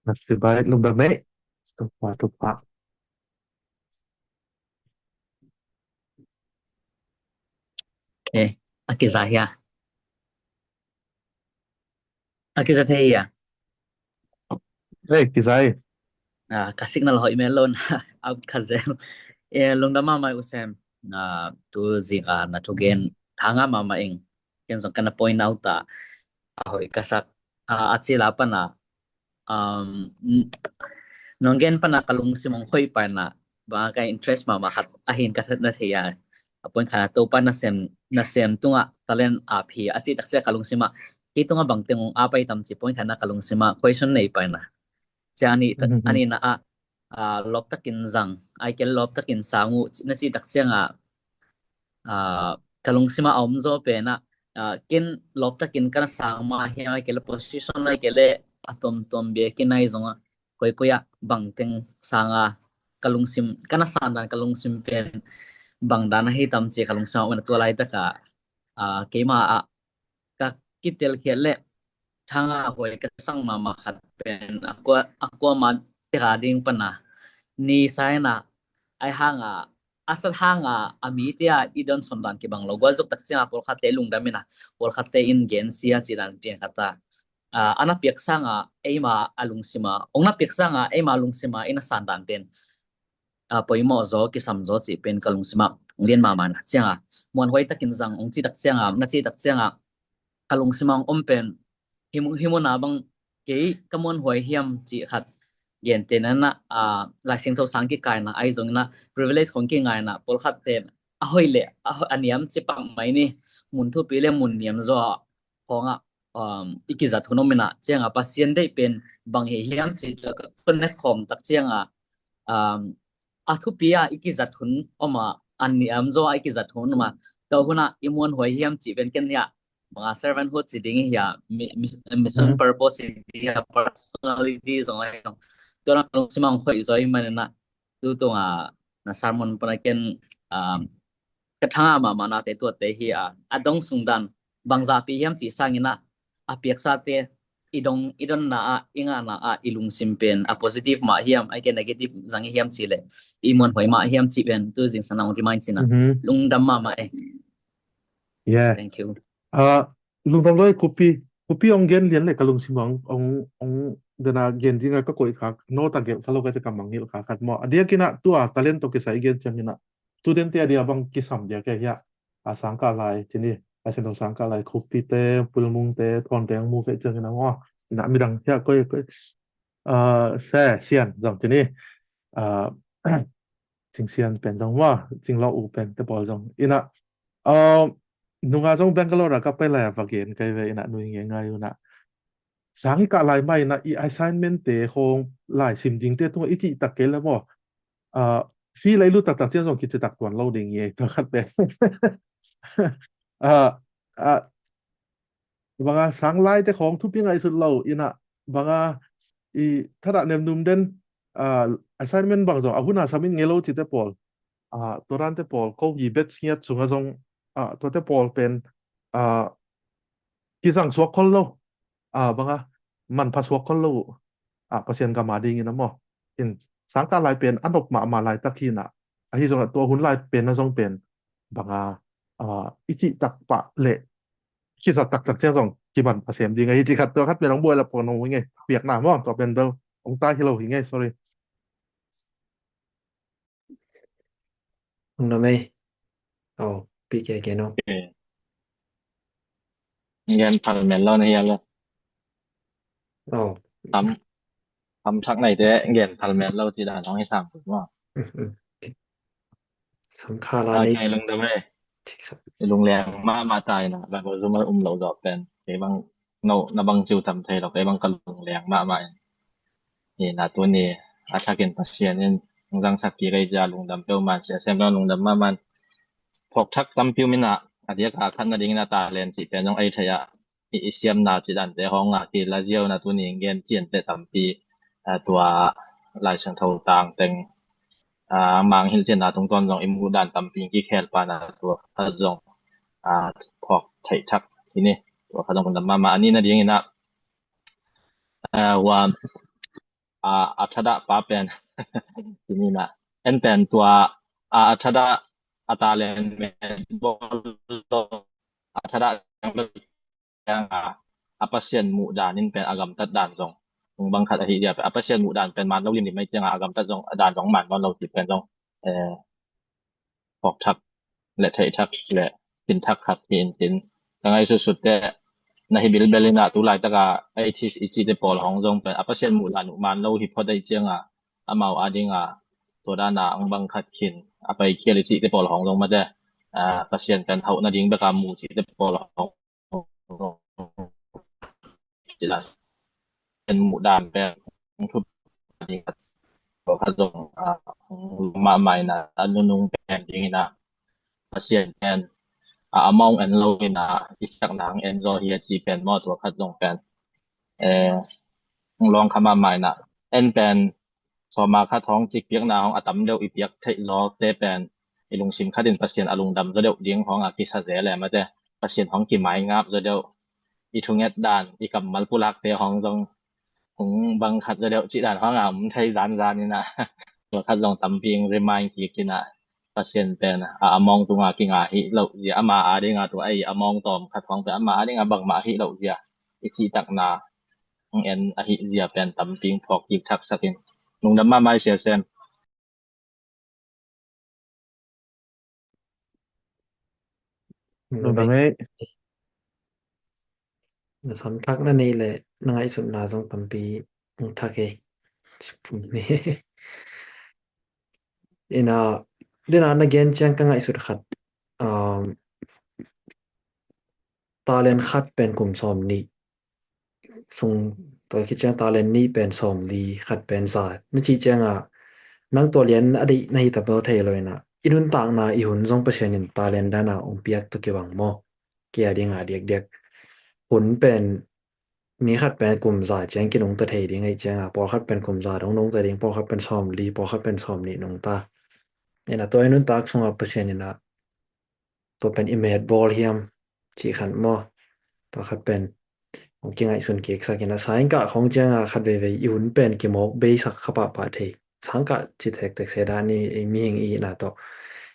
Thak cibai, lungdam ei. Topa, Topa. Okay, a kiza hia? A kiza thei hia? Ei, kiza ei. Ah, ka signal hoih mel lo na, out ka zel. Eh, lungdam mahmah ei u sem. Ah, tu zing a na thugen thanga mahmah ing. Ken zong kana point out a, a hoih ka sak, a, a cila pana, um, nong gen pana ka lungsim ong hoih pana, bang ka interest mahmah khat, a hin ka that na thei a, a point khat a Topa nasem, nasem tunga talent a phi, a cih takcia ka lungsim a, kei tunga bangteng ong a pai tam ci point khat na ka lungsim a, question nei pana. Cia ani, ani na a, ah, lawptakin zang, ai kel lawptakin sang uh, na cih tak cianga, ah, ka lungsima a om zaw pena, ah, ken lawptakin kana sang mah hiam ai kel position ai kel a tomtom biakin ai zonga, koikoi a bangteng sanga ka lungsim, kana sang dan ka lungsim pen bang dan ahi tam ci ka lungsima om na tua laitaka, ah, keima a ka kitelkhiat le thanga huai ka sang mahmah khat pen a kua, a kuama teka ding pana ni saina ai hanga a sat hanga a mite a i don son dan kibang lo guazuk tak cianga pawlkhatte lungdam ina pawlkhatte in gensia ci dan tiang khata, ah, ana piak sanga eima a lungsima ong na piak sanga eima lungsima ina san dan pen ah, poimawh zaw, kisam zaw cih pen ka lungsimah ong lian mahmah na cianga muanhuai takin zang ong citak cianga, na citak cianga ka lungsimah ong om pen himuna bang kei ka muanhuai hiam cih khat gente na na, ah, Laisiangtho sang kikaina ai zongina privilege khong kingaina pawlkhat ten a hoih le a niam cipak mai ni mun thupi le mun niam zaw khongah, um, i kizat hun om ina cianga Pasian deih pen bang hi hiam ci ka connect khawm tak cianga, um, a thupi a i kizat hun om a an niam zaw a i kizat hun om a tua huna i muanhuai hiam ci pen ken hia banga servanthood ci ding hia mission purpose ci ding hia personality zong a tua na simang hoih zaw i manina tu tunga na sermon pana ken, um, ka thanga mahmah nate tuate hi a, a dong sung dan bangza pi hiam ci sangina a piaksate i dong i donna a i ngahna a i lungsim pen a positive mah hiam ai ke negative zang hiam ci le i muanhuai mah hiam ci pen tu zing sana ong remind cina lungdam mahmah e. Yeah. Thank you. Ah, lungdam loi kupi kupi ong gen lian le ka lungsim ong ong ong dena gen dinga ka koih khak no ta gel khalo ka te ka mangil kha khat mo a dia kina tua talent to kisai gen ciang ina student te a dia bang kisam dia ke hia a, sangkah lai, ci ni, a, Sentho sangkah lai, Khuppite, Pulmungte, Thawnveng mu veh ciangin a maw, ina midang hiah koi, koi, a, se, Sian zong ci ni, a, Cing Sian pen zong maw, Cing Law U pen te pawl zong. Ina, a, nunga zong Bangalore a ka pai lai a va gen kai ve ina nui nge ngai una. Sang i kah lai mai na i assignment te khong lai sim ding te tunga i cih tak kei le maw. A, fee lei lu taktak ciang zong kici tak tuan lo ding i ei tua khat pen. A, a, banga sang lai te khong thupi ngaihsut lo ina banga i thadah nemnum den, a, assignment bang zong a huna samin ngei lo ci te pawl. A, tua dan te pawl ko hi bet ngiat sunga zong, a, tua te pawl pen, a, kizang suak khol lo. A, banga manpha suak khol lo uh. A, Pasian gam a dingin a maw. In sangkah lai pen a nop mahmah laitak hi na. Ahi zongah tua hun lai pen a zong pen banga, a, i cih tak pah le kizat taktak ciang zong kiman a sem ding ahi cih khat tua khat pen hong buai la pon hong hi ngei. Piakna maw tua pen bel hong tai hi lo hi ngei, sorry. Hong na mei. Oh, pi ke ke no. Gen phal mel lo na hial lo. Oh. Tam, tam thak nai te gen phal mel lo ci dan hong hi sam put maw. Sam kha la nei. Kai lungdam e. Lungleng mahmah tai na, Bible zum a um lo zawh pen. Kei bang no na bang ciu tam thei lo, kei bang ka lungleng mahmah in. Hi na tuni a thakin Pasian in hong zangsak kik ei cia lungdam peuhmah in sia sem lo lungdam mahmah in. Phawk thak tampi um ina, a diak a khat na dingin a talent cih pen zong ei thei a, i, i siamna cih dante hong a kila ziau na tuni gen cian te tampi, a, tua Lai Siangtho tang teng, a, Mang Hilh cianna tungtawn zong i muh dan tampi kikhel pana tua khat zong, a, phawk theih thak hi ni. Tua khat zong lungdam mahmah. A nihna dingin a, a, hua, a, a thadah pa pen hi ni na. En pen tua, a, a thadah a talent met bawl lo a thadah ciang a, a Pasian muh dan in pen a gamtat dan zong. Tung bang khat ahi dia pen a Pasian muh dan pen man lo limlim mai ciang a, a gamtat zong a dan zong man nawn lo cih pen zong, eh, phawk thak le theih thak le tin thak khat hi in tin. Ka ngaihsutsut te na hi bilbel in a tu laitak a atheist i cih te pawl hong zong pen a Pasian muh dan uh man lo hi phot ahi ciang a, amau a ding a tua dan a ang bang khat khin a pai khial i cih te pawl hong zong mate, a, Pasian pen hauh na ding bek a mu cih te pawl hong cila en muh dan pen hong thup ding khat, tua khat zong, a, hong lum mahmah in a, a nunung pen ding in a, Pasian pen, a, a mawng en lo in a, i siakna hong en zaw hi a ci pen maw tua khat zong pen, eh, hong lawng kha mahmah in a, en pen sawma khat hong cik piakna hong a tam deuh i piak theih zaw te pen i lungsim khat in Pasian a lungdam zaw deuh ding hong a kisa zel e mate, Pasian hong kimai ngap zaw deuh, i thunget dan, i kammal pulakte hong zong hong bang khat zaw deuh cih dan hong a um thei zanzan in a, tua khat zong tampi in remind kik in a, Pasian pen a, a mawng tunga kinga hi loh zia, ama a dinga tua ei a mawng tawm khat hong pen ama a dinga bangmah hi loh zia i cihtakna hong en ahi zia pen tampi in phawk kik thaksak in lungdam mahmah i sia sem. Lungdam ei. Na sam thak na nei le na ngaihsutna zong tampi hong thak ei. Ina, dena na gen ciang ka ngaihsut khat, um, talent khat pen kum sawm nih sung, tua khit ciang talent nih pen sawm li, khat pen za na cih ciang a, nang tua lian a deih na hi ta bel thei lo in a, i nuntakna i hun zong Pasian in talent dan a hong piak tawh kibang maw? Kia ding a diakdiak hun pen mi khat pen kum za ciang kinungta thei ding ahi ciang a, pawlkhat pen kum za dong nungta ding, pawlkhat pen sawm li, pawlkhat pen sawm nih nungta. Ina tua i nuntak sungah Pasian in a tua pen i met bawl hiam cih khat maw? Tua khat pen hong kingaihsun kiksak in a, sangkah khawng ciang a khat veivei i hun pen kimawk beisak kha pahpah thei. Sangkah ci tektek se dan i, i mihing i na tawh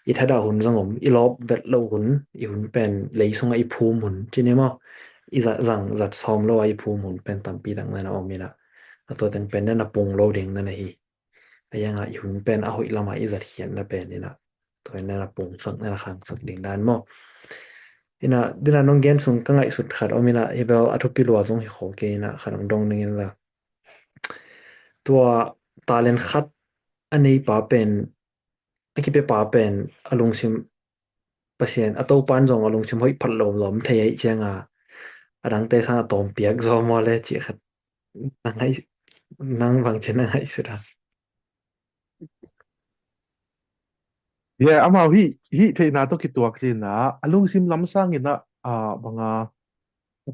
i thadah hun zong om, i lawp vet loh hun, i hun pen lei sungah i phum hun ci ni maw? I zat zang zat sawm lo a i phum hun pen tampi tak na na om in a, a tua teng pen na na pung lo ding na na hi. A iang a i hun pen a hoih lamah i zatkhiatna pen in a, Tua ina na pungsak na na khangsak ding dan maw. Ina dina nong gen sung ka ngaihsut khat om ina hi bel a thupi lua zong hi khol kei ina khat ong dong ning in la. Tua talent khat a nei pa pen a kipe pa pen a lungsim Pasian a topan zong a lungsim hoih phat lo lawm thei ahi cianga a dangte sang a tawm piak zaw maw le cih khat nang bang cin a ngaihsut a. Yeah, amau hih hih theihna tawh kituak cina a lungsim lam sangin a banga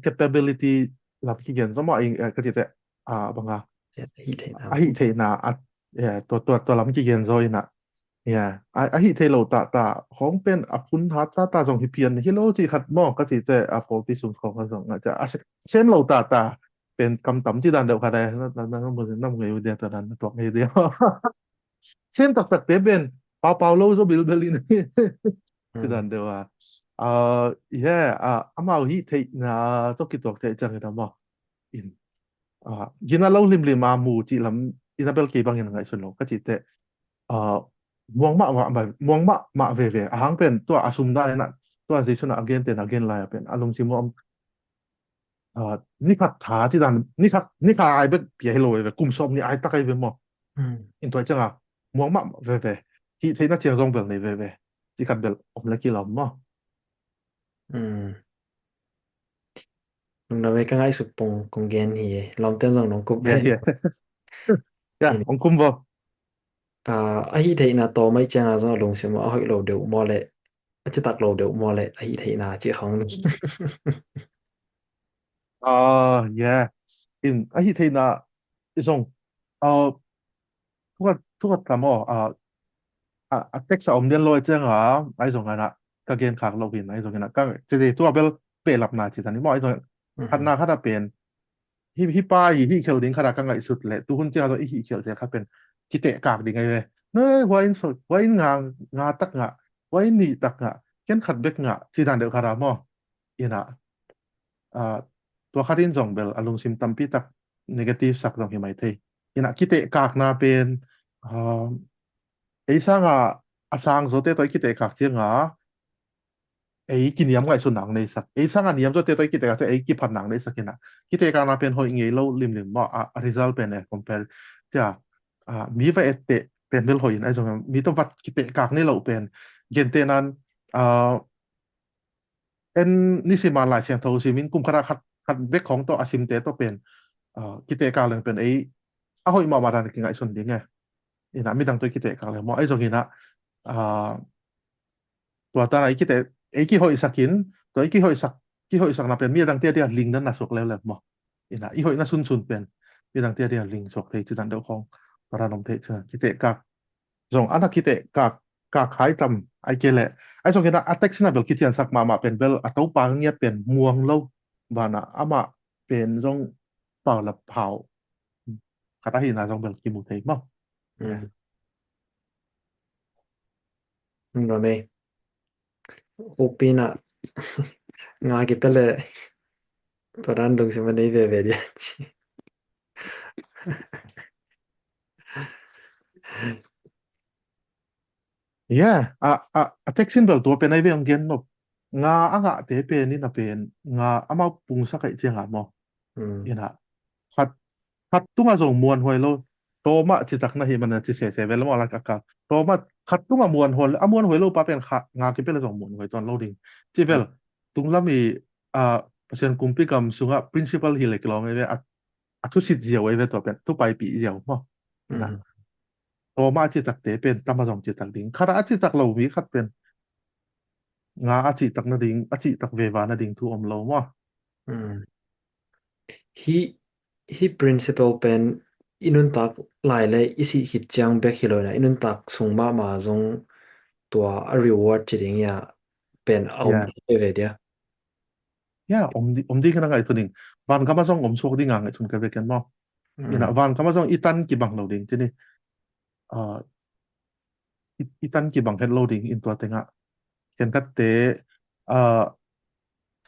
capability lam kigen zoma ka cite a banga a hih theihna a tua tua tua lam kigen zo ina a hih thei lo tata hong pen a phun hat tata zong hi pian hi lo cih khat maw ka cite a pawlpi sung khong a zong a sem lo tata pen kam tam ci dan deuh khat a nam ngei uh dia tua dan tuak ngei dia sem taktak te pen pau pau lo zo bilbel in ci dan deuh a yeah amau hih theihna tawh kituak theih ciangin a maw in gina lo limlim a mu cih lam ina bel kei bangin a ngaihsun lo ka cite muang mah mah muang mah mah veve a hang pen tua a sum dan ina tua Jesu na a gen ten a gen lai a pen a lungsim om ni khat tha ci dan ni khat ni khat ai bek pia hi lo veve kum sawm ni ai tak ai ve maw in tua cianga muang mah veve hih theihna ciang zong bel nei veve ci khat bel om le kilawm maw. Nung na me ka ngaihsut pong kong gen hi e lawmten zong nong kup Yeah, pen yeah. Yeah, ong kum bo. A hih theihna tawm ahi cianga zong a lungsim a hoih lo deuh maw le a citak lo deuh maw le a hih theihna cih khang ni. Ah, yeah. In a hih theihna i zong uh, thukat thukat tam aw uh, a text a om den lo cianga ai zong ana ka gen khak lo hin ai zong ina ka cede tua bel pehlapna ci tani maw ai zong khatna khata pen hi hi pa hi hi khel ding khata ka ngaihsut le tuhun cianga zong i hi khel zel kha pen kiteh kak ding ai ve ne huain so huain nga nga tak nga huain ni tak nga ken khat bek nga ci dan deuh khata maw ina tua khatin zong bel a lungsim tampi tak negative sak zong hi mai thei ina kiteh kakna pen ei sanga a sang zote tawh i kiteh kak cianga ei kiniam ngaihsun nang nei sak ei sanga niam zote tawh i kiteh kak cianga ei kiphat nang nei sak ina kiteh kakna pen hoih ngei lo limlim maw a result pen e compare cia mi va etteh pen bel hoih in ai zong mi tawh vat kiteh kak nei lo pen gente nan en nisiman Lai Siangtho simin kum khata khat khat bek khong tawh a simte tawh pen kiteh kak leng pen ei a hoih mahmah dan kingaihsun ding e ina midang tawh kiteh kak leng maw ei zong ina tua tana ei kiteh ei kihoihsakin tua ei kihoihsak kihoihsakna pen midang tia tia ling dan na suak leuleu maw ina i hoihna sunsun pen midang tia tia ling suak thei ci dan deuh khong tua dan om thei ci kiteh kak zong ana kiteh kak kak hai tam ai ke le ai zong ina a text ina bel kiciansak mahmah pen bel a topa ngiat pen muang lo bana amah pen zong pau la pau khat ahina zong bel kimu thei maw. Ram ei ukpi na nga kipia le tua dan dong sima nei veve dia ci. Yeah, a a a text in bel tua pen ai ve ang gen nop nga a ngahte pen in a pen nga amau pungsak aih cianga maw ina khat khat tunga zong muanhuai lo tawmah citak na hi mana ci sese ve lo maw lak a ka tawmah khat tunga muanhuai a muanhuai lo pa pen kha nga kipia le zong muanhuai tuan lo ding ci vel tunglam i a Pasian kumpi gam sunga principle hi le kilawm ai ve a a thusit ziau ai ve tua pen thupaipih ziau maw ina tawmah a citakte pen tama zong citak ding khata a citak lo mi khat pen nga a citak nading a citak veva nading thu om lo maw. Hi hi principle pen i nuntak lai le i sih khit ciang bek hi lo ina i nuntak sung mahmah zong tua a reward ci ding ia pen a om veve dia. Ya om ding kena ngaihsun ding. Van kama zong om suak ding a ngaihsun ka veken maw. Ina van kama zong i tan kibang lo ding cini. I tan kibang het lo ding in tua tenga khenkhatte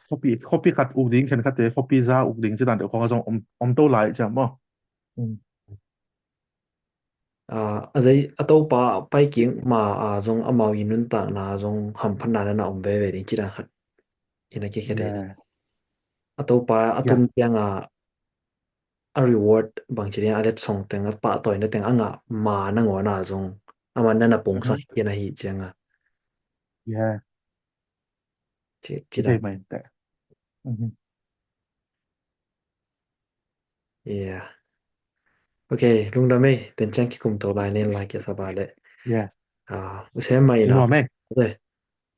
khopi khopi khat uk ding khenkhatte khopi za uk ding ci dan deuh khong a zong om to lai ciam maw. a, a zei a Topa pai kik ma a zong amau i nuntakna zong hamphatna na na om veve ding ci dan khat in a kikhia thei. A Topa a tum cianga a reward bang ci ding a letsong teng a pahtawina teng a ngah ma nangawn a zong ama na na pungsak khin ahi cianga ci ci dan. Yeah. Ok, lungdam ei, pen ciang kikum to lai nen lai kia saba le. Yeah. Ah, usem mai ina.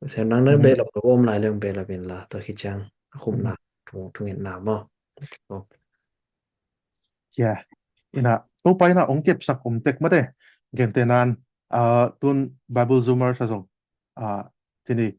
Usem nang nang be lap om lai leng be lap in la to khi ciang a khumna thungetna maw. Yeah. Ina Topa ina ong kepsak om tek mate. Gente nan, ah, tun Bible Zoomers a zong, ah, kini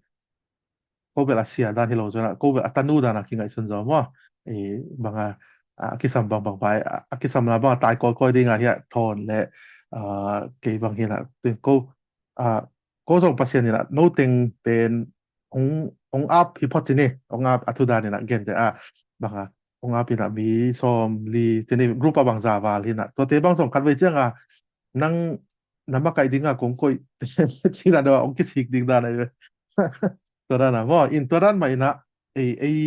ko bel a sia dan hi lo zona ko bel a tanu dan a kingaihsun zo maw. I banga a kisam bang bang bai a kisamna banga tai kawikawi dinga hi a thawn le, ah, kei bang hi na tun ko, ah, ko zong Pasian ina no teng pen ong ong ap hi phot ci ni, ong ap a thu dan ina gente a banga ong ap ina mi sawm li ci ni group a bang za val hi na tuate bang zong khat vei cianga nang na makaih dinga kong koih ci na daw ong kisik ding dan a tua dan a maw in tua dan mah ina ei ei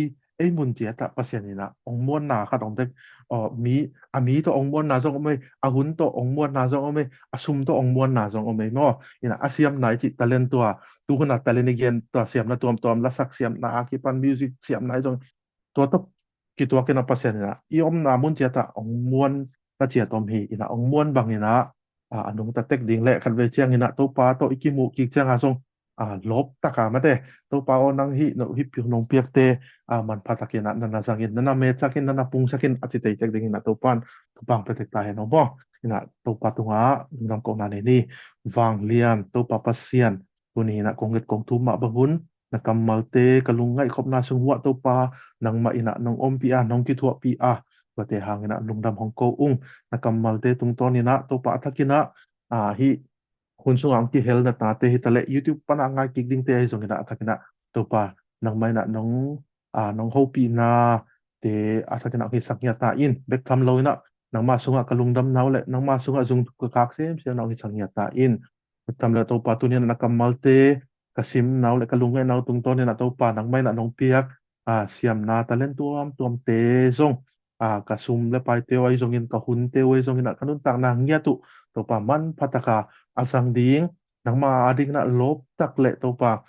ei mun ciat ah Pasian ina ong muanna khat ong tek. Aw, mi a mi tawh ong muanna zong om ei, a hun tawh ong muanna zong om ei, a sum tawh ong muanna zong om ei maw. Ina a siamna i cih talent tua tu hun a talent i gen tua siamna tuamtuam lasak siamna a kipan music siamna i zong tua tawh kituak ina Pasian ina i omna mun ciat ah ong muan na ciat om hi. Ina ong muan bang ina a nungta tek ding le khat vei ciang ina Topa tawh i kimuh kik cianga zong a lawptaka mate Topa aw nang hih no hih piak nong piakte a manpha takin a nana zangin nana metsakin nana pungsakin a ci teitek dingin a Topan thupang petek ta hen aw maw. Ina Topa tunga lungdam kohna nei ni. Vanglian Topa Pasian, tuni ina kong et kong thum mah bang hun na kammalte ka lungngaih khopna sung huah Topa nangmah ina nong ompih a nong kithuahpih a tuate hang ina lungdam hong ko ung. Na kammalte tungtawn ina Topa a thakin a a hih hun sunga hong kihel na tate hi taleh YouTube pana ngai kik dingte ahi zongin a thakin a Topa nangmah ina nong a nong hopihna te a thakin a hong hisak ngiat ta in bek tham lo ina nangmah sungah ka lungdam nau le nangmah sungah zung ka khak semsem na hong hisak ngiat ta in bek tham lo Topa tuni ina na kammalte ka sim nau le ka lungngaih nau tungtawn ina Topa nangmah ina nong piak a siamna talent tuamtuamte zong a ka sum le paite uh ahi zongin ka hunte uh ahi zongin a ka nuntakna ngiat uh Topa manpha taka a zang ding nangma a dingin a lawptak le Topa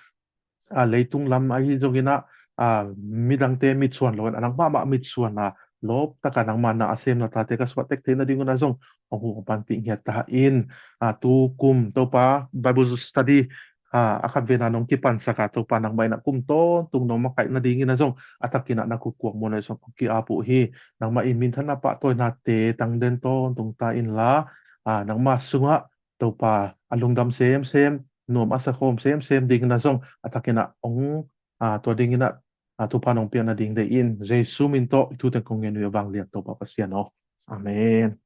a leitung lam ahi zongin a a midangte mitsuan loin a nangmah mah mitsuan a lawptaka nangma na a semna tate ka suah tek theihna dingun a zong hong hu hong panpih ngiat ta in a tu kum Topa Bible study a a khat vena nong kipansaka Topa nangmah ina kum tawntung nong makaih nadingin a zong a thakin a na kutkuak muan a zong kong ki-ap uh hi. Nangmah i minthanna pahtawinate tangden tawntung ta inla a nangmah sungah Topa a lungdam semsem nuam a sakhawm semsem dingin a zong a thakin a ong a tua dingin a a thupha nong piak nading dei in Jesu min tawh i thu teng kong ngen uh a vanglian Topa Pasian aw. Amen.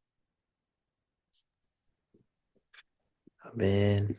Amen.